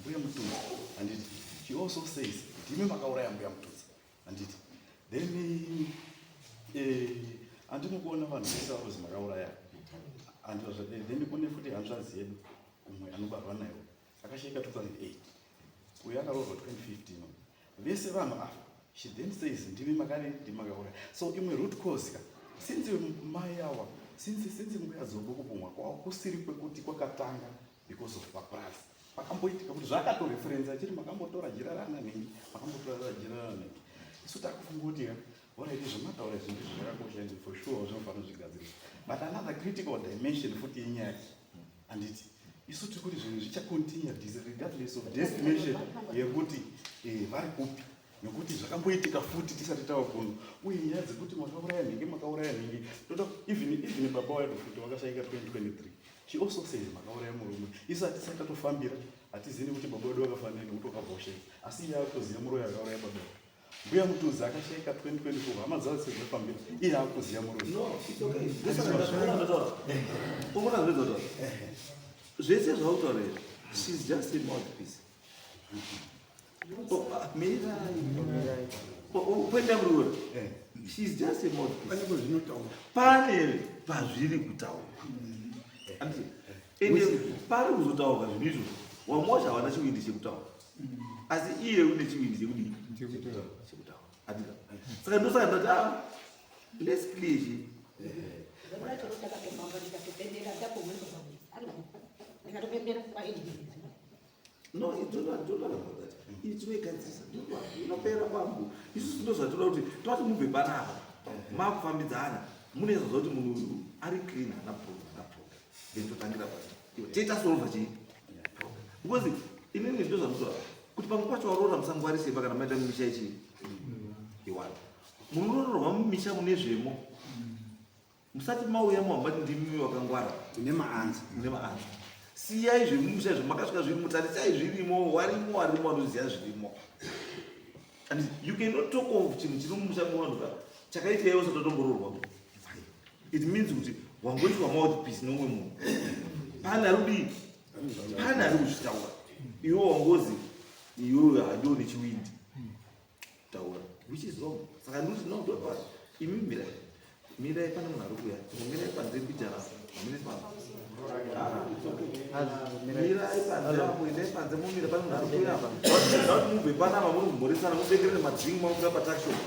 mbuya Mutudza handiti. She also says ndimi makauraya mbuya Mutudza handiti. Then andino kuona vanhu vese vavozi makauraya then kune futi hanzvadzi yedu umwe anobarwa nayo akashaika 2008 uyo akaroorwa 2015 vese vanhu ava. She then says ndimi makari ndimi makauraya. So imwe root cause ka since mai awa since mbuya Dzobo kupumwa kwavo kusiri kwekuti kwakatanga because of papurazi pakamboitika kuti zvakatoreferensa achiti makambotora jira rana nhingi makambotora jira rana nhingi. Isu takufunga kuti alright zvamataura izvi ndizvo zvakakosha and for sure zvinofanira zvigadzirisa. But another critical dimension futi yenyaya handiti isu tiri kuti zvinhu zvichacontinue regardless of destination yekuti vari kupi nekuti zvakamboitika futi tisati tava kuno. Uye nyaya dzekuti makauraya nhingi makauraya nhingi toda even baba wedu futi vakashaika 2023 she also says makauraya murume. Isu hatisati tatofambira hatizivi kuti baba wedu vakafanira nekuti wakaboshaika asi iye akutoziva muroyi akauraya baba wedu. Mbuya Mutudzi akashaika 2024 hama dzavo dzefambira iye akuziva muroyi. No, it's okay. Unoona zvinotaura. Zvese zvautaura izvi, she's just a mouthpiece. Mirai. Kwenda muruwe. She's just a mouthpiece. Pane pazviri kutaura. Ende pari kuzotaurwa zvinhu izvozvo. Vamwe vacho havana chiwindi chekutaura. Asi iye une chiwindi chekudii? Chekutaura. Andika. Saka ndosaka ndati let's clear chi. No, don't worry about that. Tinoigadzirisa. Inopera bambo. Isusu ndozvatoda kuti toti mubve panapa. Makufambidzana. Mune zvazoti munhu uyu ari clean haana problem, haana problem. Then totangira pasi. Toita solve chii? Problem. Because inini ndozvandinotaura kuti pamwe pacho waroora musangwarise kana maenda mumisha yechi iwani. Munoroorwa mumisha mune zvemo. Musati mauya muhamba ndimi wakangwara. Mune maanza. Mune maanza. Siyai zvemumisha izvo makasvika zviri mutarisai zvirimo, warimo warimo vanoziva zvirimo. And you cannot talk of chinhu chiri mumusha mevanhu ka chakaitika iwe usati watombororwa. It means kuti wangoitwa mouthpiece neumwe munhu. Pane ari kudii? Pane ari kuzvitaura. Iwe wangozi iwewe handioni chiwindi. Taura. Which is wrong. Saka ndinoti no, don't worry. Imi mirai. Mirai pane munhu ari kuuya. Mirai panze mbijana. Mirai panze. Mirai panze apo, endai panze mumira pane munhu ari kuuya apa. Ndauti mubve panapa muri kumhoresana mutengerere madrink makuda patuckshop.